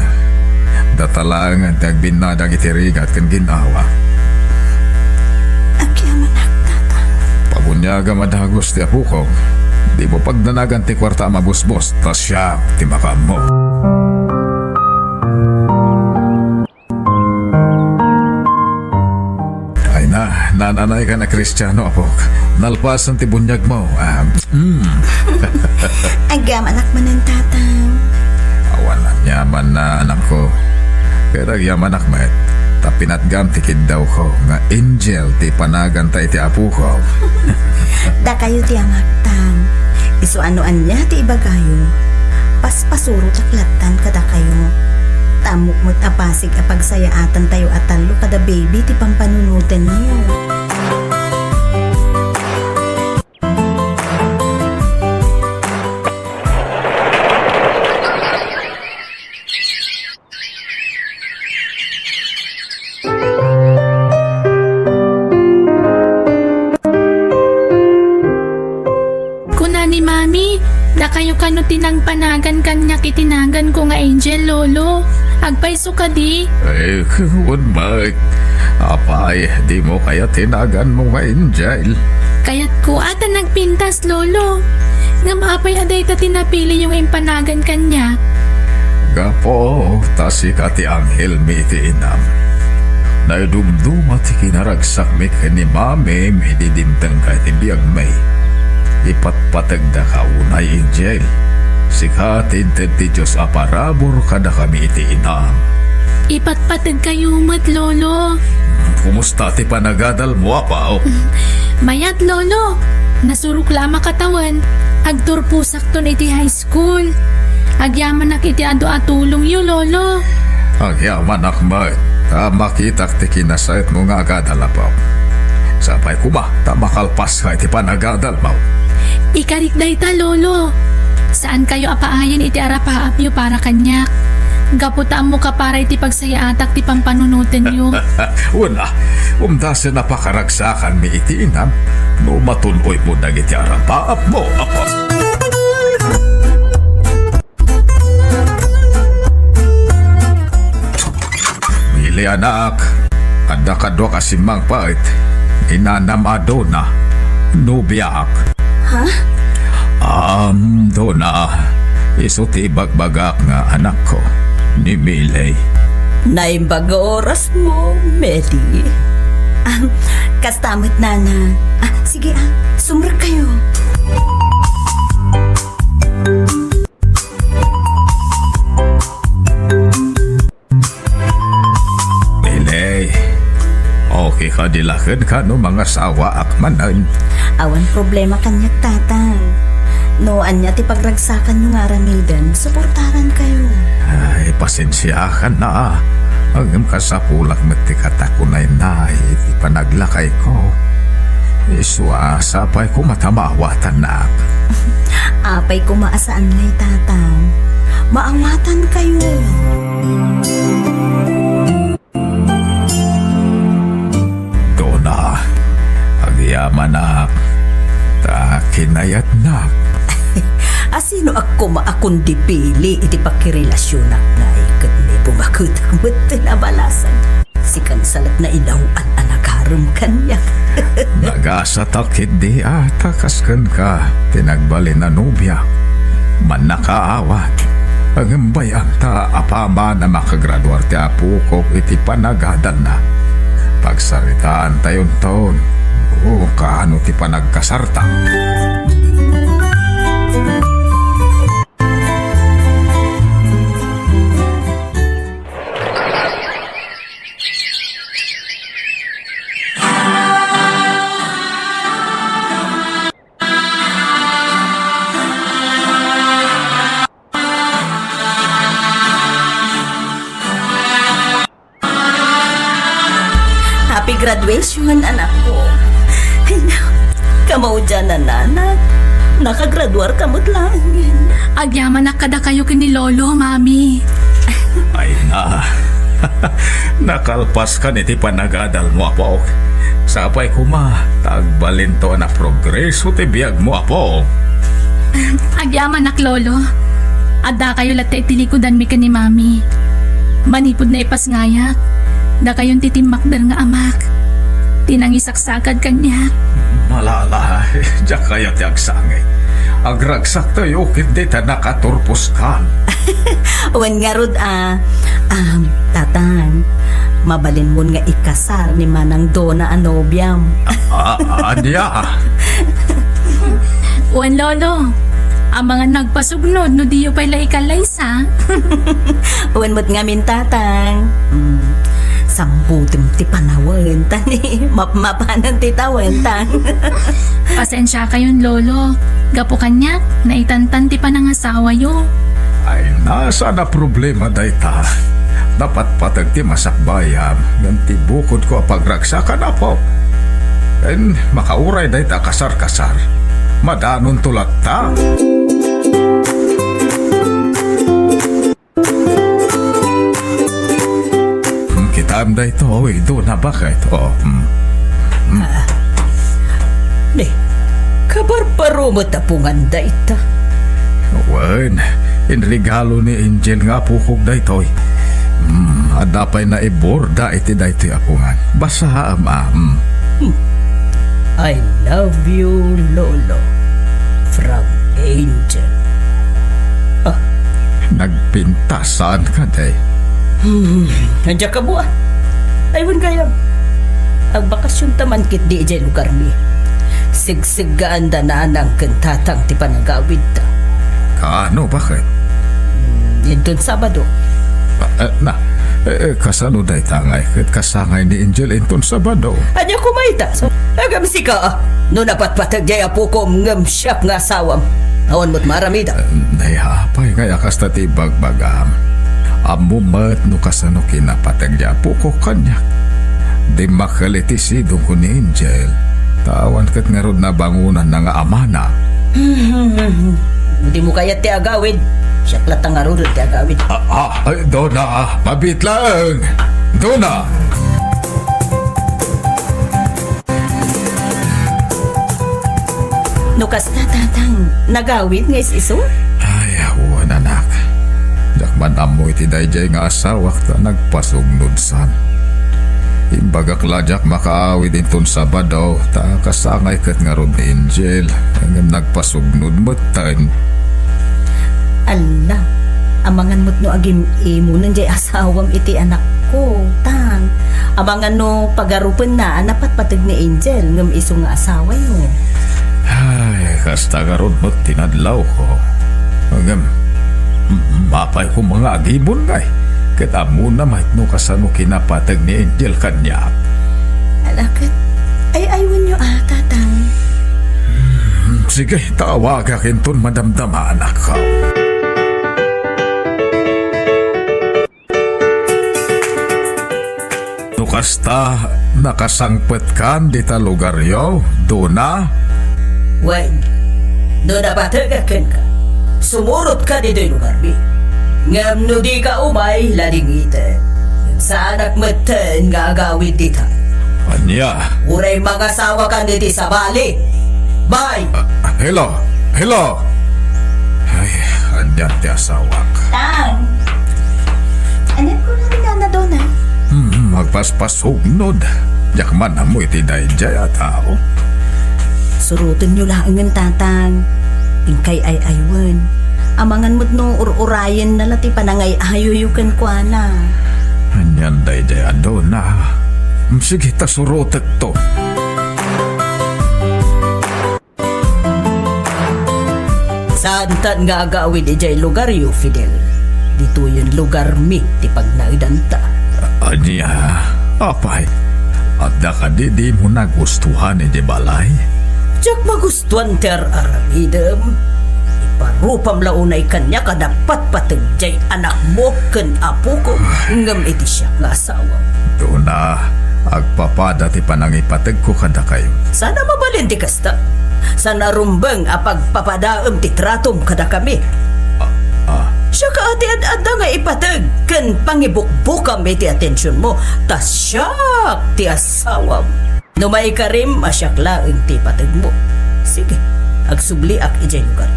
data laeng ti agbinnadang iti rigat ken gin-awa. Agyamanak, Tatang. Pabuniagam a dagus ti apokok. Dimo pagdanagan ti kuarta a mabusbos, ta siak ti makaammo. Ay na, naan-anaykan a Kristiano, apok. Nalpasen ti buniagmo. Ah, mm. Agyamanak manen, Tatang. Awan aniamanna, anakko. Ket agyamanak met, ta pinatgam ti kiddawko nga Angel ti panaganta iti apoko. Dakayo ti amak, Tang. Isu a no ania ti ibagayo, paspasurotak lattan kadakayo. Ta ammok met a basig a pagsayaatantayo a tallo kada baby ti pampanunotenyo. Kuna ni Mami, dakayo kano ti nangpanagan kaniak iti naganko nga Angel, Lolo. Agpayso kadi? Ay, wen met. Apay, dimo kayat ti naganmo nga Angel? Kayatko a ta nagpintas, Lolo. Ngem apay a dayta ti napiliyo nga impanagan kaniak? Gapu ta sika ti anghel mi iti inam. Naidumduma ti kinaragsakmi ken ni Mami idi dimtengka iti biagmi. Ipatpategdaka unay, Angel. Sika ti inted ti Dios a parabur kadakami iti inam. Ipatpategkayo met, Lolo. Kumusta ti panagadalmo, Apo? Mayat, Lolo. Nasurok la a makatawen. Agturposakton iti high school. Agyamanak iti adu a tulongyo, Lolo. Agyamanak met, ta makitak ti kinasayatmo nga agadal, Apo. Sapay koma ta makalpaska iti panagadalmo. Ikarik dayta, Lolo. Saankayo a paayen iti arapaapyo para kaniak. Gapu ta ammok a para iti pagsayaatak ti pampanunotenyo. Wen a, umdasen a pakaragsakanmi iti inam no matun-oymo dagiti arapaapmo, Apo. Mili, anak, adda kaduak a simmangpet, ni nanam a Dona, nobiak. Ha? Am, Dona, isu ti ibagbagak nga anakko, ni Miley. Naimbag nga orasmo, Medi. Ah, kasta met, Nana. Ah, sige, ah, sumrekkayo. Miley, okay kadi la kenka no mangasawaak manen? Awan problema kaniak, Tatang. No ania ti pagragsakanyo nga aramiden, suportarankayo. Ay, pasensiakan na. Ngem kasapulak met ti katakunaynay iti panaglakayko. Isu a sapay koma ta maawatannak. Apay koma a saan ngay, Tatang. Maawatankayo. Dona, agyamanak, ta kinayatnak. Asinoak koma a kundi Pili iti pakirelasionak ngay ket ni bumaketak met ti nabalasag. Sikan sa latta inaw-an a nagarem kaniak. Nagasatak ketdi a ta kas kenka ti nagbalin a nobia. Mannakaawat. Ngem bay-am ta apaman a makagraduar ti apokok iti panagadalna. Pagsaritaantayonton no kaano ti panagkasarta. Happy graduation, anakko. Ay, na, kamaudian, anak. Nakagraduar ka met laeng. Agyamanak kadakayo ken ni Lolo, Mami. Ay na. Nakalpaskan iti panagadalmo, apok. Sapay koma, ta agbalinto a naprogreso ti biagmo, apok. Agyamanak, Lolo. Addakayo latta iti likudanmi ken ni Mami. Manipud naipasngayak, dakayon ti timmakder nga amak. Ti nangisaksakad kaniak. Malala, diak kayat ti agsangit. Agragsaktayo ketdi ta nakaturposkan. Wen ngarud a, um, Tatang, mabalinmon nga ikasar ni Manang Dona a nobiam. A-, a-, ania? Wen, Lolo, Amangan nagpasugnod no diyo pay la ikallaysa. Wen met ngamin, Tatang. Hmm. Sambutem ti panawen, ta ni mapmapanen ti tawen, Tang. Pasensiakayon, Lolo. Gapu kaniak, naitantan ti panangasawayo. Ay, saan a problema dayta. Napatpateg ti masakbayam, ngem ti bukodko a pagragsakan, Apo. Ken makauray dayta a kasarkasar. Madanonto latta. Hmm, kitaem daytoy, Dona, baket. Oh, hmm. Hmm. Ah. Ni, kabarbaro met a pungan dayta. Wen, inregalo ni Angel nga apokok daytoy. Hmm, adda pay naiborda iti daytoy a pungan. Basaem, a, hmm. Hmm. I love you, Lolo. From Angel. Ah. Nagpintas, saan kadi? Hmm, diak ammo, a. Ay, wen gayam. Agbakasionta man ketdi idiay lugarmi. Segseggaanda nanang ken tatang ti panagawidda. Kaano, baket? Hmm, inton Sabado. Ah, eh, na, eh, eh, kasano dayta ngay ket kasangay ni Angel inton Sabado? Ania koma ita? Ngem sika, a, no napatpateg diay apokom ngem siak nga asawam, awan met maaramidam. Eh, nay, apay ngay a kasta ti ibagbagam? Ammom met no kasano kinapateg diay apokok kaniak. Dimmakkel iti sidongko ni Angel, ta awan ket ngarud nabangonanna nga amana. Dimo kayat ti agawid, siak latta ngaruden ti agawid. Ah, ah, ay, Dona, mabiit laeng. Dona! No kasta, Tatang, nagawid nga is-isu? Ay, awan, anak. Diak man ammo iti daydiay nga asawak ta nagpasugnod san. Imbagak la diak makaawid inton Sabado, ta kasangay ket ngarud ni Angel, ngem nagpasugnod metten. Alla, amangan met no agim-imonen diay asawam iti anakko, Tang. Amangan no pagarupenna a napatpateg ni Angel ngem isu nga asawayo. Ay, kasta ngarud met ti nadlawko. Ngem, mm, apay koma nga agimon ngay, ket ammona met no kasano kinapateg ni Angel kaniak. Ala, ket ay-aywenyo a, Tatang. Hmm, sige, tawagak inton madamdamanak. No kasta, nakasangpetkan dita lugaryo, Dona? Wen, no napategak kenka, sumurotka ditoy lugarmi. Ngem no dika umay, ladingitek. Saanak metten nga agawid dita. Ania? Uray mangasawakan iti sabali. Bye! Ah, hello! Hello! Ay, ania ti asawak? Tang! Ania kunana ni Nana Dona? Hmm, agpaspasugnod. Diak man ammo iti daydiay a tao. Surotenyo laengen, Tatang. Inkay ay-aywen. Amangan met no ur-urayenna la ti panangay-ayoyo kenkuana. Anian daydiay a Dona? Hmm, sige, ta surotekto. Saantan nga agawid idiay lugaryo, Fidel. Ditoyen lugarmi ti pagnaedanta. Ania, apay, adda kadi dimo nagustuhan idiay balay? Diak magustuhan ti ar-aramidem. Iparupam la unay kaniak a napatpateg diay anakmo ken apoko, ngem iti siak nga asawa. Dona, agpapada ti panangipategko kadakayo. Saan a mabalin ti kasta. Saan a rumbeng a pagpapadaem ti tratom kadakami. Ah, ah. Siak a ti ad-adda nga ipateg ken pangibukbukam iti atensionmo, ta siak ti asawam. No maikarim a siak laeng ti ipategmo, sige, agsubliak idiay lugar.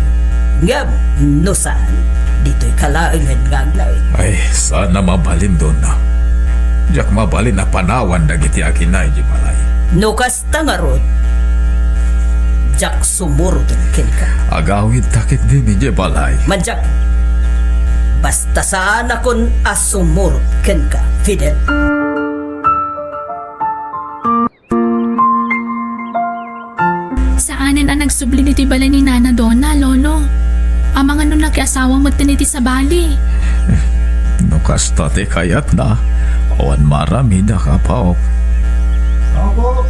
Ngem no saan, ditoyka laengen nga agnaed. Ay, saan a mabalin, Dona. Diak mabalin a panawan dagiti agina idiay balay. No kasta ngarud, diak sumuroten kenka. Agawidta ketdin idiay balay. Madiak, basta saanakon a sumurot kenka, Fidel. Saanen a nagsubli ditoy balay ni Nana Dona, Lolo. Amangan no nakiasawa metten iti sabali. No kasta ti kayatna, awan maaramidak, Apok. Apo!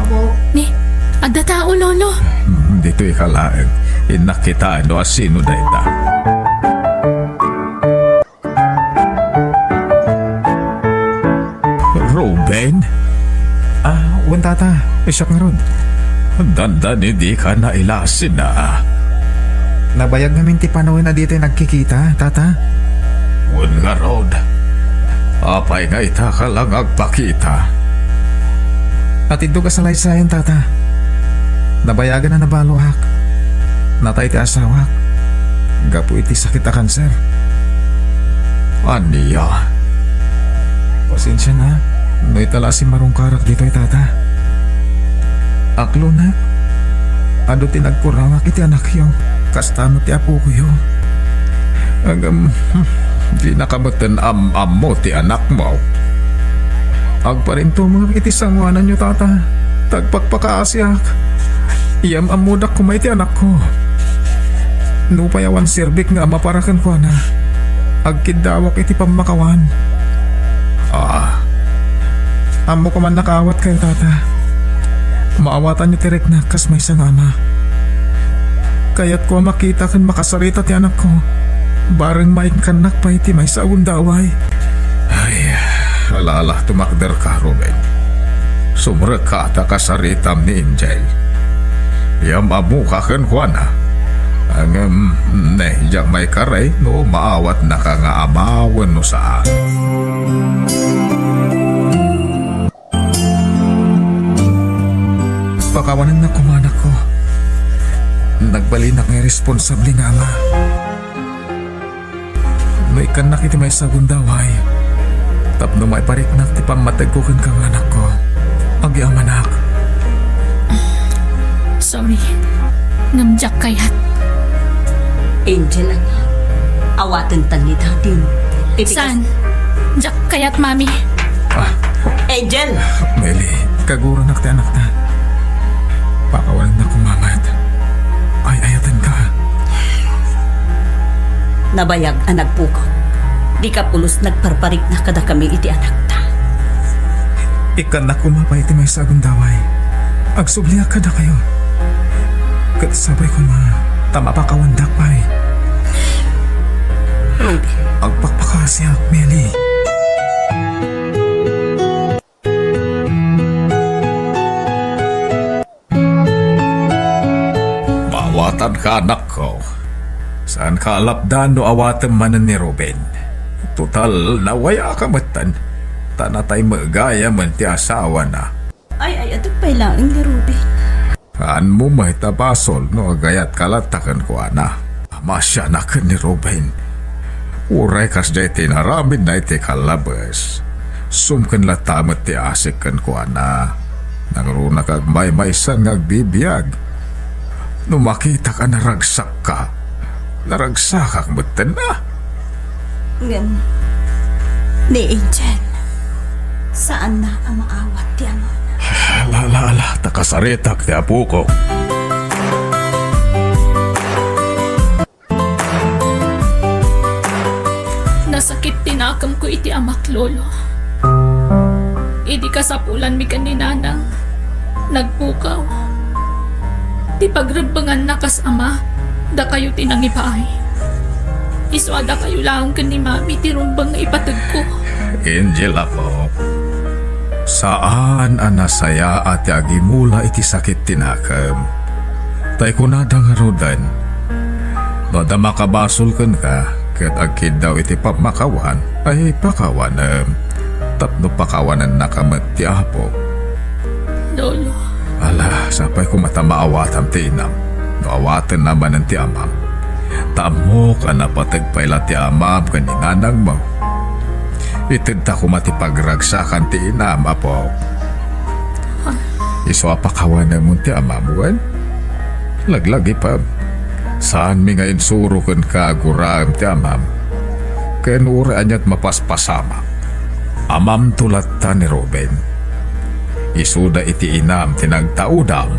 Apo! Ni, adda tao, Lolo. Hmm, ditoy ka laeng. Innak kitaen no asino dayta. Ruben? Ah, wen, Tata. Siak ngarud. Dandani dika nailasin a. Nabayag ngamin ti panawen a ditoy nagkikita, Tata. Wen ngarud. Apay nga ita ka lang agpakita? Atiddog a salaysayan, Tata. Nabayagan a nabaloak. Natay ti asawak gapu iti sakit a kanser. Ania? Pasensiana no ita la a simmarungkarak ditoy, Tata. Aklonek, adu ti nagkurawak iti anakyo, kasta met ti apokoyo. Ngem, dinaka metten am-ammo ti anakmo. Agparintumengak iti sangoananyo, Tata. Tagpakpakaasiak. Iyam-ammodak koma iti anakko. Nupay awan serbik nga ama para kenkuana, agkiddawak iti pammakawan. Ah. Ammok a mannakaawatkayo, Tata. Maawatanyo ti riknak kas maysa nga ama. Kayatko a makita ken makasarita ti anakko, bareng maikkannak pay ti maysa a gundaway. Ay, ala-ala, tumakderka, Ruben. Sumrekka ta kasaritam ni Angel. Iyam-ammoka kenkuana. Ngem, ne, diak maikaray no maawatnaka nga ama wenno saan. Pakawanennak koma, anakko. Nagbalinak nga irresponsable nga ama. No ikkannak iti maysa a gundaway tapno maipariknak ti pammategko kenka nga anakko, agyamanak. Sorry. Ngem diak kayat. Angel, ania? Awatentan ni Daddy. Iti kas- Saan? Diak kayat, Mami. Ah. Angel! Meli, kaguranak ti anakta. Pakawanennak koma met. Ay-ayatenka. Nabayag a nagpukaw. Dika pulos nagparparikna kadakami iti anakta. Ikkannak koma pay iti maysa a gundaway. Agsubliak kadakayo. Ket sapay koma ta mapakawandak pay. Ruben. Agpakpakaasiak, Meli. Maawatanka, anakko. Saanka a lapdan no awatem manen ni Ruben. Total, nawayaaka metten. Ta natay met gayamen ti asawana. Ay-ayatek pay laeng ni Ruben. Saanmo met a basol no agayatka latta kenkuana. Masianak ken ni Ruben. Uray kasdiay ti inaramidna iti kallabes, sumken latta met ti asik kenkuana. Nangruna ka agmaymaysan nga agbibiag. No makitak a naragsakka, naragsakak metten a. Ngem, ni Angel, saanna a maawat ti amana. Ala, ala, ala, ta kasaritak ti apoko. Nasakit ti nakemko iti amak, Lolo. Idi kasapulanmi ken ni Nanang, nagpukaw. Ti pagrebbenganna kas ama, dakayo ti nangibaay. Isu a dakayo laeng ken ni Mami ti rumbeng nga ipategko. Angel, apo, saan a nasayaat ti agimula iti sakit ti nakem. Ta ikunada ngaruden, no adda makabasol kenka ket agkiddaw iti pammakawan, ay pakawanem, tapno pakawanennaka met ti Apo. Lolo. Ala, sapay koma ta maawatam ti inam, no awatenna manen ti amam. Ta ammok a napateg pay la ti amam ken ni nanangmo. Itedta koma ti pagragsakan ti inam, Apo. Isu a pakawanemon ti amam wen? Laglagipem, saanmi nga insuro kenka a guraem ti amam. Ken uray aniat mapaspasamak, amamto latta ni Ruben. Isuda iti inam ti nagtaudam.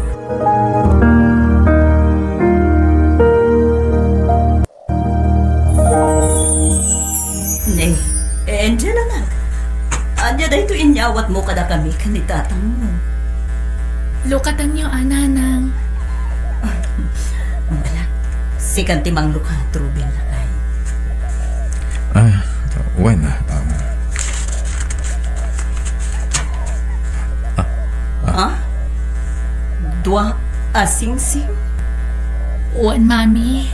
Angel, anak, ania daytoy inyawatmo kadakami ken ni tatangmo? Lukatanyo, a, nanang. Ala, sikan ti manglukat, Ruben, lakay. Ah, wen, um, ah, ah. Ha? Dua a singsing? Wen, Mami.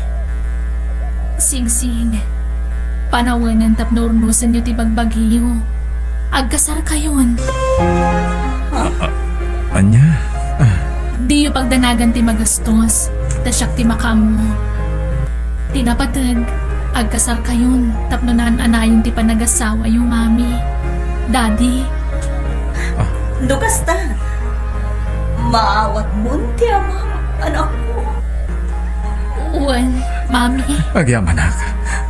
Singsing, panawenen tapno urnosenyo ti bagbagiyo. Agkasarkayon. Ah, ah, ania? Ah. Diyo pagdanagan ti magastos, ta siak ti makaammo. Ti napateg, agkasarkayon tapno naan-anayon ti panagasawayo, Mami. Daddy. Ah. No kasta, maawatmon ti amam, anakko. Wen, Mami. Agyamanak,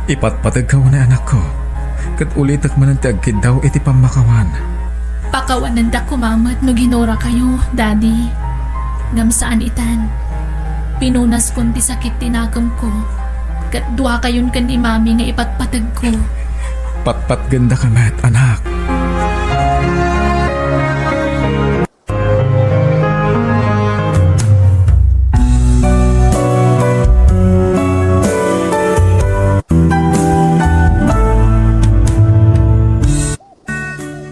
ipatpategka unay, anakko, ket ulitek manen ti agkiddaw iti pammakawan. Pakawanendak koma met no ginurakayo, Daddy. Ngem saan itan. Pinunaskon ti sakit ti nakemko, ket duakayon ken ni Mami nga ipatpategko. Patpatgendaka met, anak.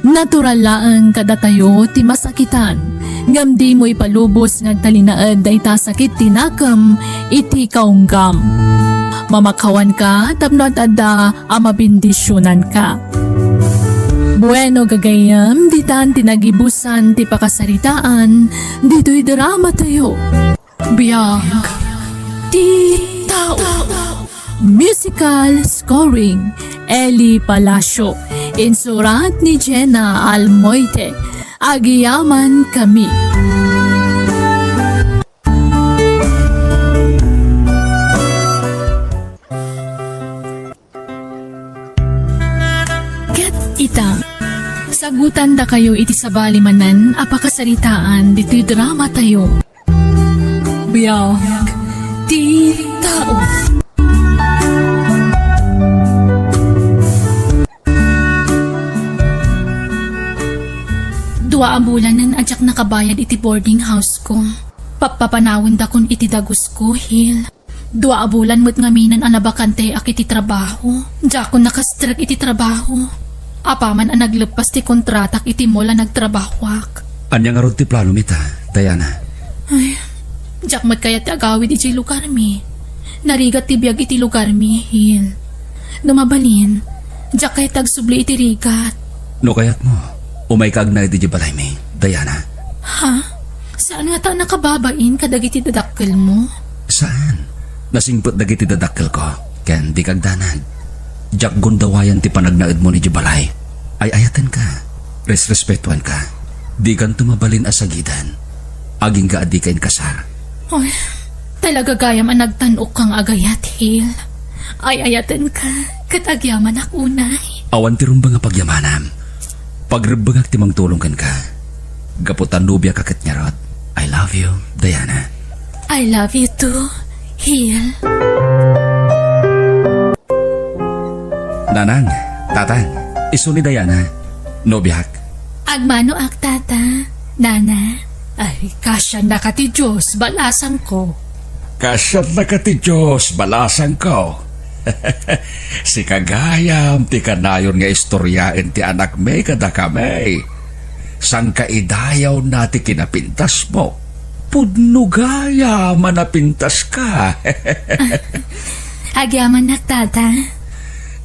Natural laeng kadatayo ti masakitan, ngem dimo ipalubos nga agtalinaed dayta sakit ti nakem iti kaunggam. Mamakawanka tapno ad-adda a mabendisionanka. Bueno, gagayyem, ditan ti nagibusan ti pakasaritaan ditoy dramatayo. Biag ti tao. Musical scoring, Eli Palacio. Insurat ni Jenna Almoite. Agyamankami. Ket ita, sagutandakayo iti sabali manen a pakasaritaan ditoy dramatayo. Biag ti tao. Dua a bulanen a diak nakabayad iti boarding house ko. Pappapanawendakon iti dagusko, Hil. Dua a bulan met ngaminen a nabakanteak iti trabaho. Diakon nakastrek iti trabaho. Apaman a nagleppas ti kontratak iti mall a nagtrabahoak. Ania ngarud ti planom ita, Diana? Ay, diak met kayat ti agawid idiay lugarmi. Narigat ti biag iti lugarmi, Hil. No mabalin, diak kayat ti agsubli iti rigat. No kayatmo, umayka agnaed idiay balaymi, Diana. Ha? Saan ngata a nakababain kadagiti dadakkelmo? Saan. Nasingpet dagiti dadakkelko, ken dika agdanag. Diak gundawayan ti panagnaedmo idiay balay. Ay-ayatenka. Resrespetuanka. Dikanto mabalin a sagiden. Agingga a dika inkasar. Oy, talaga gayam a nagtan-okka nga agayat, Hil. Ay-ayatenka, ket agyamanak unay. Awan ti rumbeng a pagyamanam. Pagrebbengak ti mangtulong kenka. Gapu ta nobiaka ket ngarud. I love you, Diana. I love you too, Hil. Nanang, tatang, isu ni Diana, nobiak. Agmanoak, tata, nana. Ay, kasiannaka ti Dios, balasangko. Kasiannaka ti Dios, balasangko. Sika gayam ti kanayon nga istoriaen ti anakmi kadakami. Saan ka idayawna ti kinapintasmo? Pudno gayam a napintaska. Agyamanak, tata.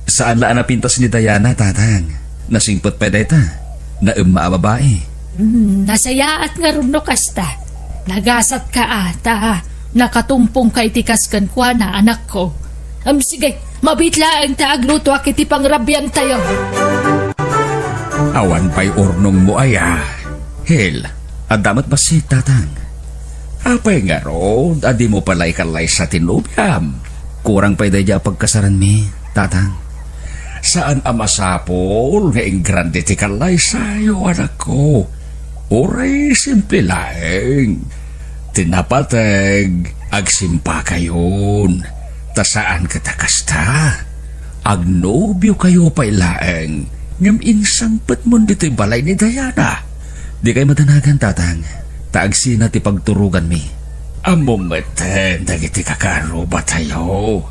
Saan la a napintas ni Diana, tatang. Nasingpet pay dayta. Naemma a babai. Hmm, nasayaat ngarud no kasta. Nagasatka a, ta nakatumpongka iti kas kenkuana, anakko. Em, sige, mabiit laeng ta aglutoak iti pangrabiantayo. Awan pay urnongmo aya. Hil, adda met bassit, tatang. Apay ngarud a dimo pay la ikallaysa ti nobiam? Kurang pay daydiay a pagkasaranmi, tatang. Saan a masapul nga ingrande ti kallaysayo, anakko. Uray simple laeng. Ti napateg, agsimpakayon. Ta saan ket a kasta. Agnobiokayo pay laeng. Ngem insangpetmon ditoy balay ni Diana. Dikay madanagan, Tatang, ta agsina ti pagturoganmi. Ammom metten dagiti kakarrubatayo.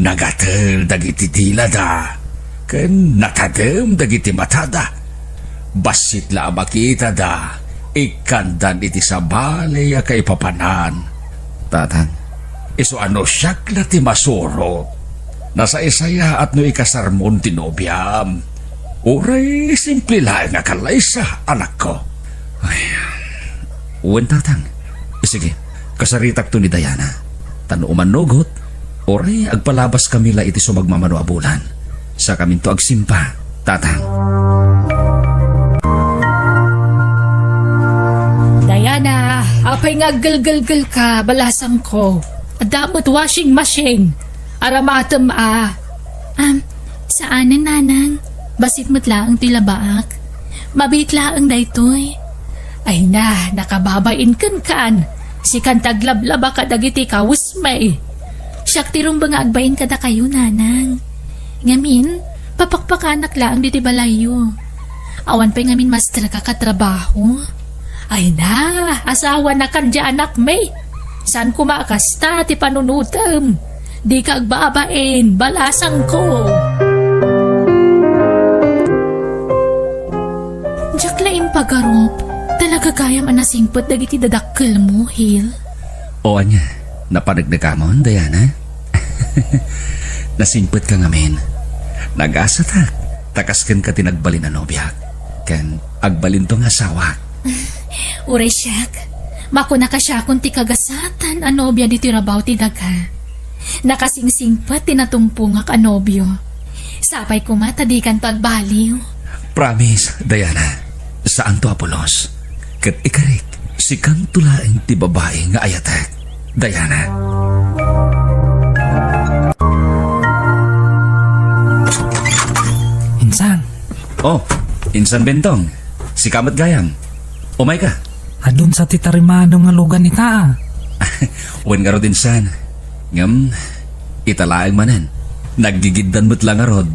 Nagatel dagiti dilada, ken natadem dagiti matada. Bassit la a makitada, ikkandan iti sabali a kaipapanan. Tatang, isu a no siak la ti masurot, nasaysayaat no ikasarmon ti nobiam. Uray simple laeng a kallaysa, anakko. Ay, wen, Tatang. Sige, kasaritakto ni Diana. Ta no umannugot, uray agpalabaskami la iti sumagmamano a bulan. Sakaminto agsimpa, Tatang. Diana, apay nga aggelgelgel ka, balasangko? Adda met washing machine. Aramatem a. Am, saanen, Nanang. Bassit met laeng ti labaak. Mabiit laeng daytoy. Ay na, nakababain kenkan. Sikan ti aglablaba kadagiti kawesmi. Siak ti rumbeng nga agbain kadakayo, Nanang. Ngamin, papakpakanak laeng ditoy balayyo. Awan pay ngamin masterka katrabaho. Ay na, asawa na kan di anakmi. Saan koma a kasta ti panunotem? Dika agbabain, balasangko. Diak la impagarup, talaga gayam a nasingpet dagiti dadakkelmo, Hil. O ania, napaneknekamon, Diana? Nasingpetka ngamin. Nagasatak, ta kas kenka ti nagbalin a nobiak. Ken agbalinto nga asawak. Uray siak, makunaka siakon ti kagasatan a nobia ditoy rabaw ti daga. Nakasingsingpet ti natumpongak a nobio. Sapay koma ta dikanto agbaliw. Promise, Diana. Saanto a pulos. Ket ikarik, sikanto laeng ti babai nga ayatek. Diana. Insan. Oh, Insan Bentong. Sika met gayam. Umayka. Adun sa ti tarimaanam nga lugan ita, a. Wen ngarud, Insan. Ngem, ita laeng manen. Naggigiddan met la ngarud.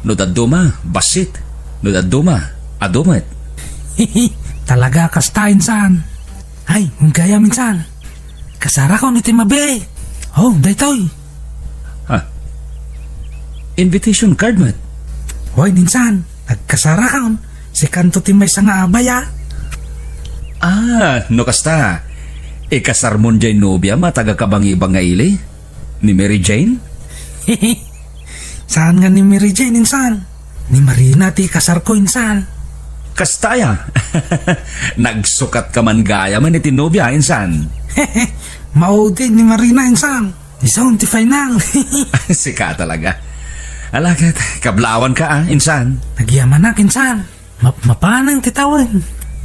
No dadduma, bassit. No dadduma, adu met. Talaga kasta, Insan. Ay, wen gayam, Insan. Kasarakon iti mabiit. Oh, daytoy. Ha? Invitation card met? Wen, Insan. Agkasarakon. Sikanto ti maysa nga abay, a. Ah, no kasta, ikasarmon diay nobiam a taga-Kabangibang nga ili? Ni Mary Jane? Saan nga ni Mary Jane, Insan? Ni Marina ti ikasarko, Insan. Kasta aya? Nagsukatka man gayam iti nobia, Insan. Maudi ni Marina, Insan. Isun ti final. Sika talaga. Ala ket, kablawanka, a, Insan. Nagyamanak, Insan. Map-, mapanang ti tawen.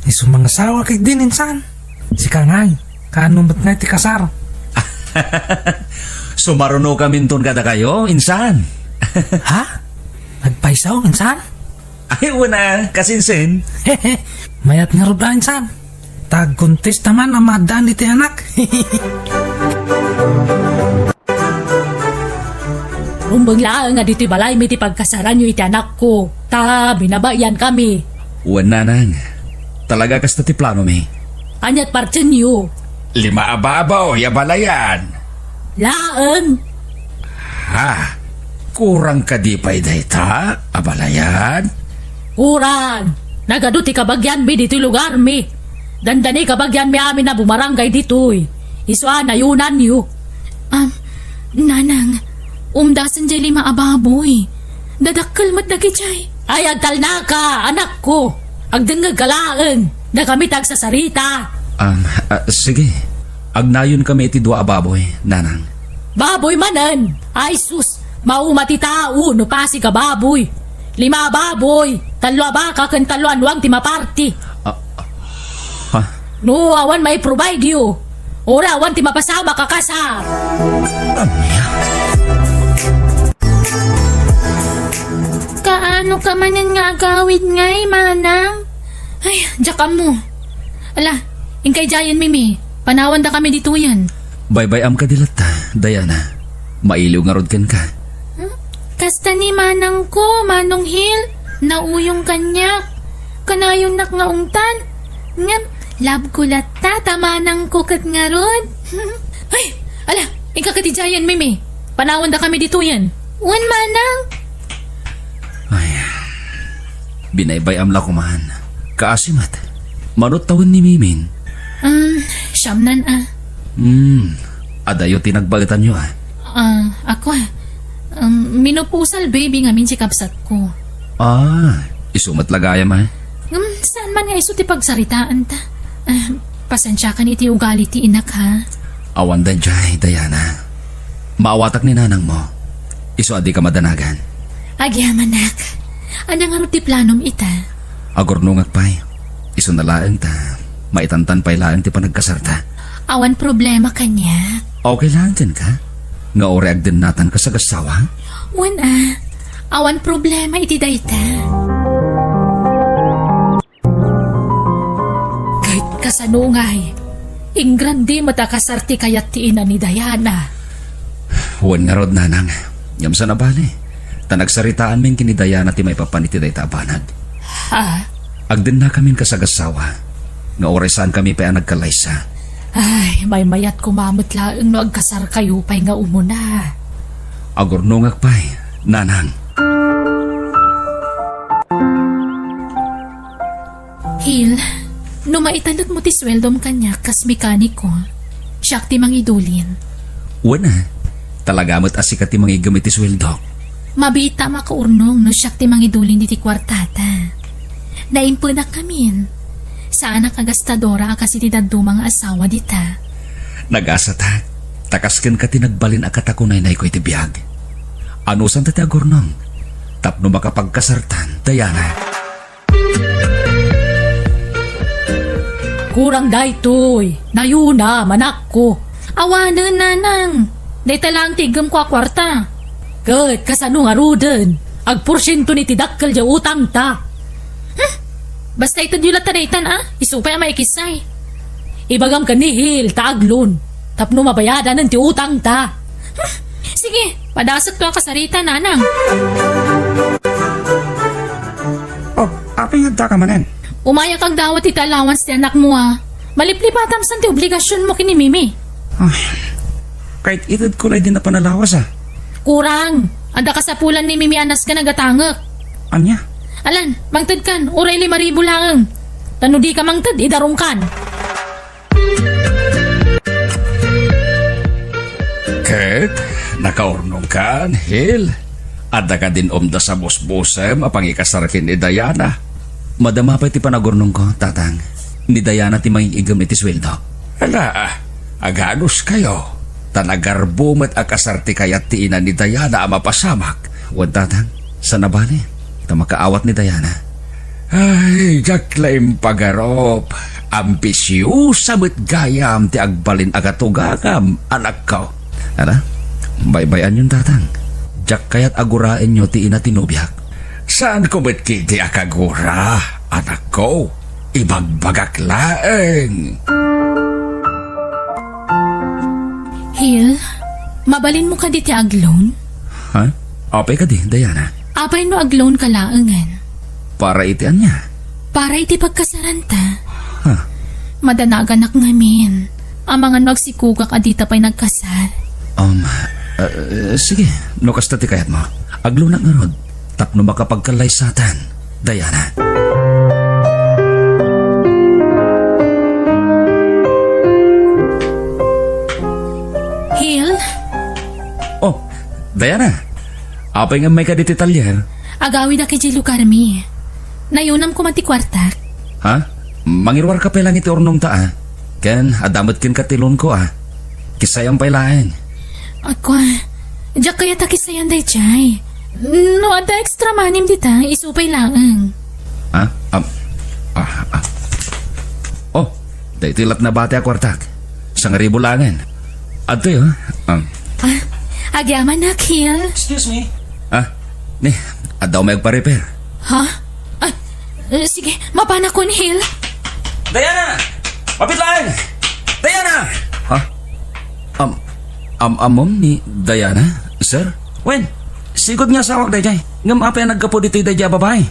Isu mangasawak ketdin, Insan. Sika ngay, kaano met ngay ti kasar? Sumarunokaminton kadakayo, Insan. Ha? Nagpayso, Insan? Ay, wen a, kasinsin. Mayat ngarud a, Insan. Ta agkontesta man a maaddaan iti anak. Rumbeng laeng a ditoy balaymi ti pagkasaranyo iti anakko, ta binabayankami. Wen, nanang, talaga kasta ti planomi. Aniat partienyo? Lima a baboy a balayan. Laeng? Ha? Kurang kadi pay dayta a balayan? Kurang! Nagadu ti kabagianmi ditoy lugarmi. Dandani kabagianmi amin a bumaranggay ditoy. Isu a nayunanyo. Am, nanang, umdasen jay lima a baboy. Dadakkel met dagijay. Ay, agtalnaka, anakko. Agdengngegka laeng. Dakami ti agsasarita. Am, ah, sige. Agnayonkami iti dua a baboy, nanang. Baboy manen! Ay sus! Mauma ti tao no pasig a baboy. Lima a baboy, tallo a baka ken tallo a nuang ti maparti. Ah, ha? No awan mai-provide-yo, uray awan ti mapasamak a kasar. Ania? Kaano ka manen nga agawid ngay, manang? Ay, diak ammo. Ala, inkay diayen, Mimi. Panawandakami ditoyen. Baybay-am kadi latta, Diana. Mailiw ngarud kenka. Hmm? Kasta ni manangko, Manong Hil. Nauyong kaniak. Kanayonnak nga ungtan. Ngem, love ko latta, ta manangko ket ngarud. Ay, ala, inka ket idiayen, Mimi. Panawendakami ditoyen. Wen, manang. Ay, binaybay-am la koman. Kaasi met. Manut tawen ni Mimin? Um, siamnan a. Hmm, adayo ti nagbaetanyo a. Ah, ako a. Um, menopausal baby ngamin ti kabsatko. Ah, isu met la gayam a. Um, saan man nga isu ti pagsaritaanta? Ah, pasensiakan iti ugali ti inak, ha? Awan daydiay, Diana. Maawatak ni nanangmo. Isu a dika madanagan. Agyamanak. Ania ngarud ti planom ita? Agurnongak pay. Isuna laeng ta maitantan pay laeng ti panagkasarta. Awan problema kaniak. Okay laeng kenka nga uray agdennatanka sagassawa? Wen a, awan problema iti dayta. Ket kasano ngay? Ingrandi met a kasar ti kayat ti ina ni Diana. Wen ngarud, nanang. Ngem saan a bale, ta nagsaritaanmin ken ni Diana ti maipapan iti dayta a banag. Ha? Agdennakamin kasagassawa, nga uray saankami pay a nagkallaysa. Ay, maymayat koma met laeng no agkasarkayo pay nga umuna. Agurnongak pay, nanang. Hil, no maitalekmo ti sueldom kaniak kas mekaniko, siak ti mangidulin. Wen a, talaga met a sika ti mangiggem iti sueldok. Mabiit ta a makaurnong no siak ti mangidulin iti kuartata. Naimpenak ngamin. Saanak a gastadora a kas iti dadduma nga asawa dita. Nagasatak, ta kas kenka ti nagbalin a katakunaynayko iti biag. Anusanta ti agurnong tapno makapagkasartan, Diana? Kurang daytoy. Nayona, manakko. Awanen, nanang. Dayta laeng ti iggemko a kuarta. Ket kasano ngaruden? Agporsienton iti dakkel ti utangta. Hmm? Basta itedyo latta daytan a, isu pay a maikissay. Ibagam ken ni Hil ta agloan tapno mabayadanen ti utangta. Hmm? Sige, padasekto a kasarita, nanang. Oh, apay nga addaka manen? Umayak agdawat iti allowance ti anakmo a. Maliplipatam san ti obligasionmo ken ni Mimi. Ay, ket itedko la idi napan a lawas a. Kurang. Adda kasapulan ni Mimi a nasken a gatangek. Ania? Alan, mangtedkan, uray lima ribu laeng. Ta no dika mangted, idarongkan. Ket nakaurnongkan, Hil? Adda kadin umdas a busbusem a pangikasar ken ni Diana? Madama pay ti panagurnongko, Tatang. Ni Diana ti mangig-igem iti sueldo. Ala, aganuskayo. Ta nagarbo met a kasar ti kayat ti ina ni Diana a mapasamak. Wen, Tatang, saan a bale ta makaawat ni Diana. Ay, diak la impagarup. Ambisiosa met gayam ti agbalin a katugangam, anakko. Ala, baybay-anyon, Tatang. Diak kayat a guraenyo ti ina ti nobiak. Saanko met ketdi a kagura, anakko. Ibagbagak laeng. Hil, mabalinmo kadi ti agloan? Ha? Apay kadi, Diana? Apay no agloanka laengen? Para iti ania? Para iti pagkasaranta. Ha? Madanaganak ngamin. Amangan no agsikogak a dita pay nagkasar. Um, ah, sige, no kasta ti kayatmo. Agloanak ngarud. Tapno makapagkallaysatan, Diana. Hil? Oh, Diana. Apay nga umay ka ditoy talyer? Agawidak idiay lugarmi. Nayonam koma ti kuartak. Ha? Mangiruarka pay lang iti urnongta a. Ken adda met kenka ti loanko a. Kissayam pay laeng. Ako, diak kayat a kissayan daydiay. No adda extra money-m dita, isu pay laeng. Ha? Am, ah, ah. Oh, daytoy lat nabati a kuartak. Sangribu laengen. Adtoy, oh. Am. Ah, agyamanak, Hil. Excuse me. Ah, ni, adda umay agpa-repair. Ha? Ay, eh, sige, mapanakon, Hil. Diana! Mapit laeng! Diana! Ha? Am-, am-, ammom ni Diana, sir? Wen, sigud nga asawak daydiay. Ngem apay a naggapu ditoy daydiay a babai?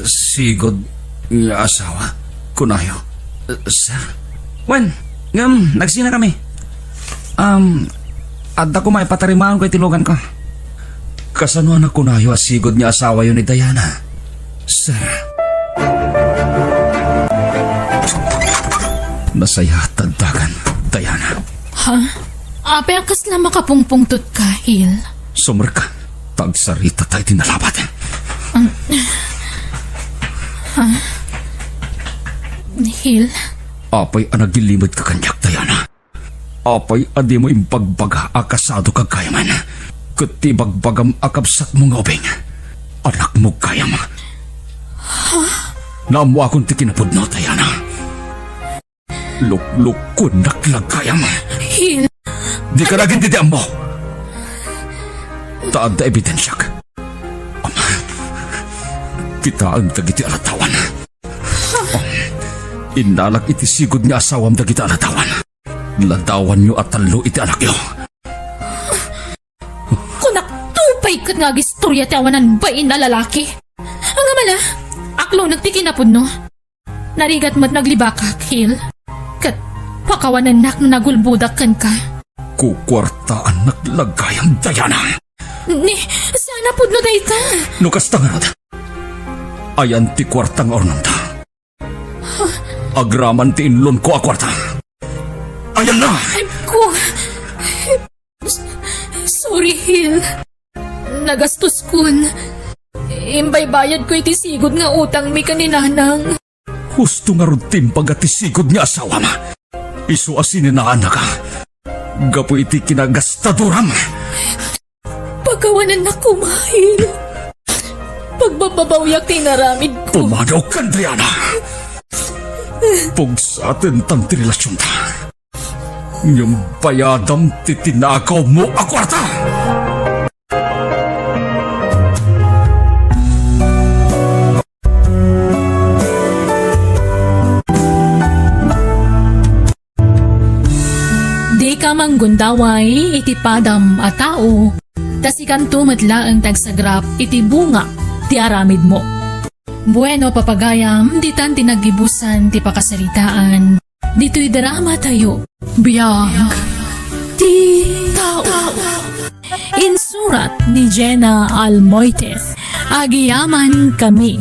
Sigud nga asawa, kunayo. Sir? Wen, ngem, nagsinakami. Um, adda koma ipatarimaanko iti luganko. Kasano a nakunayo a sigud nga asawayo ni Diana? Sir. Nasayaat ta addakan, Diana. Ha? Apay a kasla makapungpungtotka, Hil? Sumrekka, ta agsarita ta iti nalabat. Um, ha? Hil? Apay a naglilimedka kaniak, Diana? Apay a dimo imbagbaga a kasado gagayamen? Ket ti ibagbagam a kabsatmo nga ubing, anakmo gayam. Naammoakon ti kinapudno, Diana. Luklukuennak la gayam. Hil. Dika nagin ti ammo. Ta adda ebidensiak. Ama, kitaem dagiti aladawan. Innalak iti sigud nga asawam dagiti aladawan. Ladawanyo a tallo iti anakyo. Kunak, tupay ket nga agistoria ti awanan bain a lalaki. Angam a la, aklonek ti kinapudno. Narigat met naglibakak, Hil. Ket pakawanennak no nagulbodak kenka. Kukuartaannak la gayam, Diana. Ni, saan a pudno dayta? No kasta ngarud, ayan ti kuarta nga urnongda. Agraman ti inlonko a kuarta. Ayan na! Ay, ko. Sorry, Hil. Nagastoskon. Imbaybayadko iti sigud nga utangmi ken ni Nanang. Husto ngarud ti imbaga ti sigud nga asawam. Isu a sininaannaka gapu iti kinagastaduram. Pakawanennak koma, Hil. Pagbababawyak ti inaramidko. Pumanaw ka, Diana. Pugsaten tan ti relasionta. Ngem bayadam ti tinakawmo a kuarta. Dika manggundaway iti padam a tao, ta sikanto met laeng ti agsagrap iti bunga ti aramidmo. Bueno, papagayam, ditan ti naggibusan ti pakasaritaan ditoy drama tayo. Biag ti tao. Insurat ni Jenna Almoite. Agiyaman kami.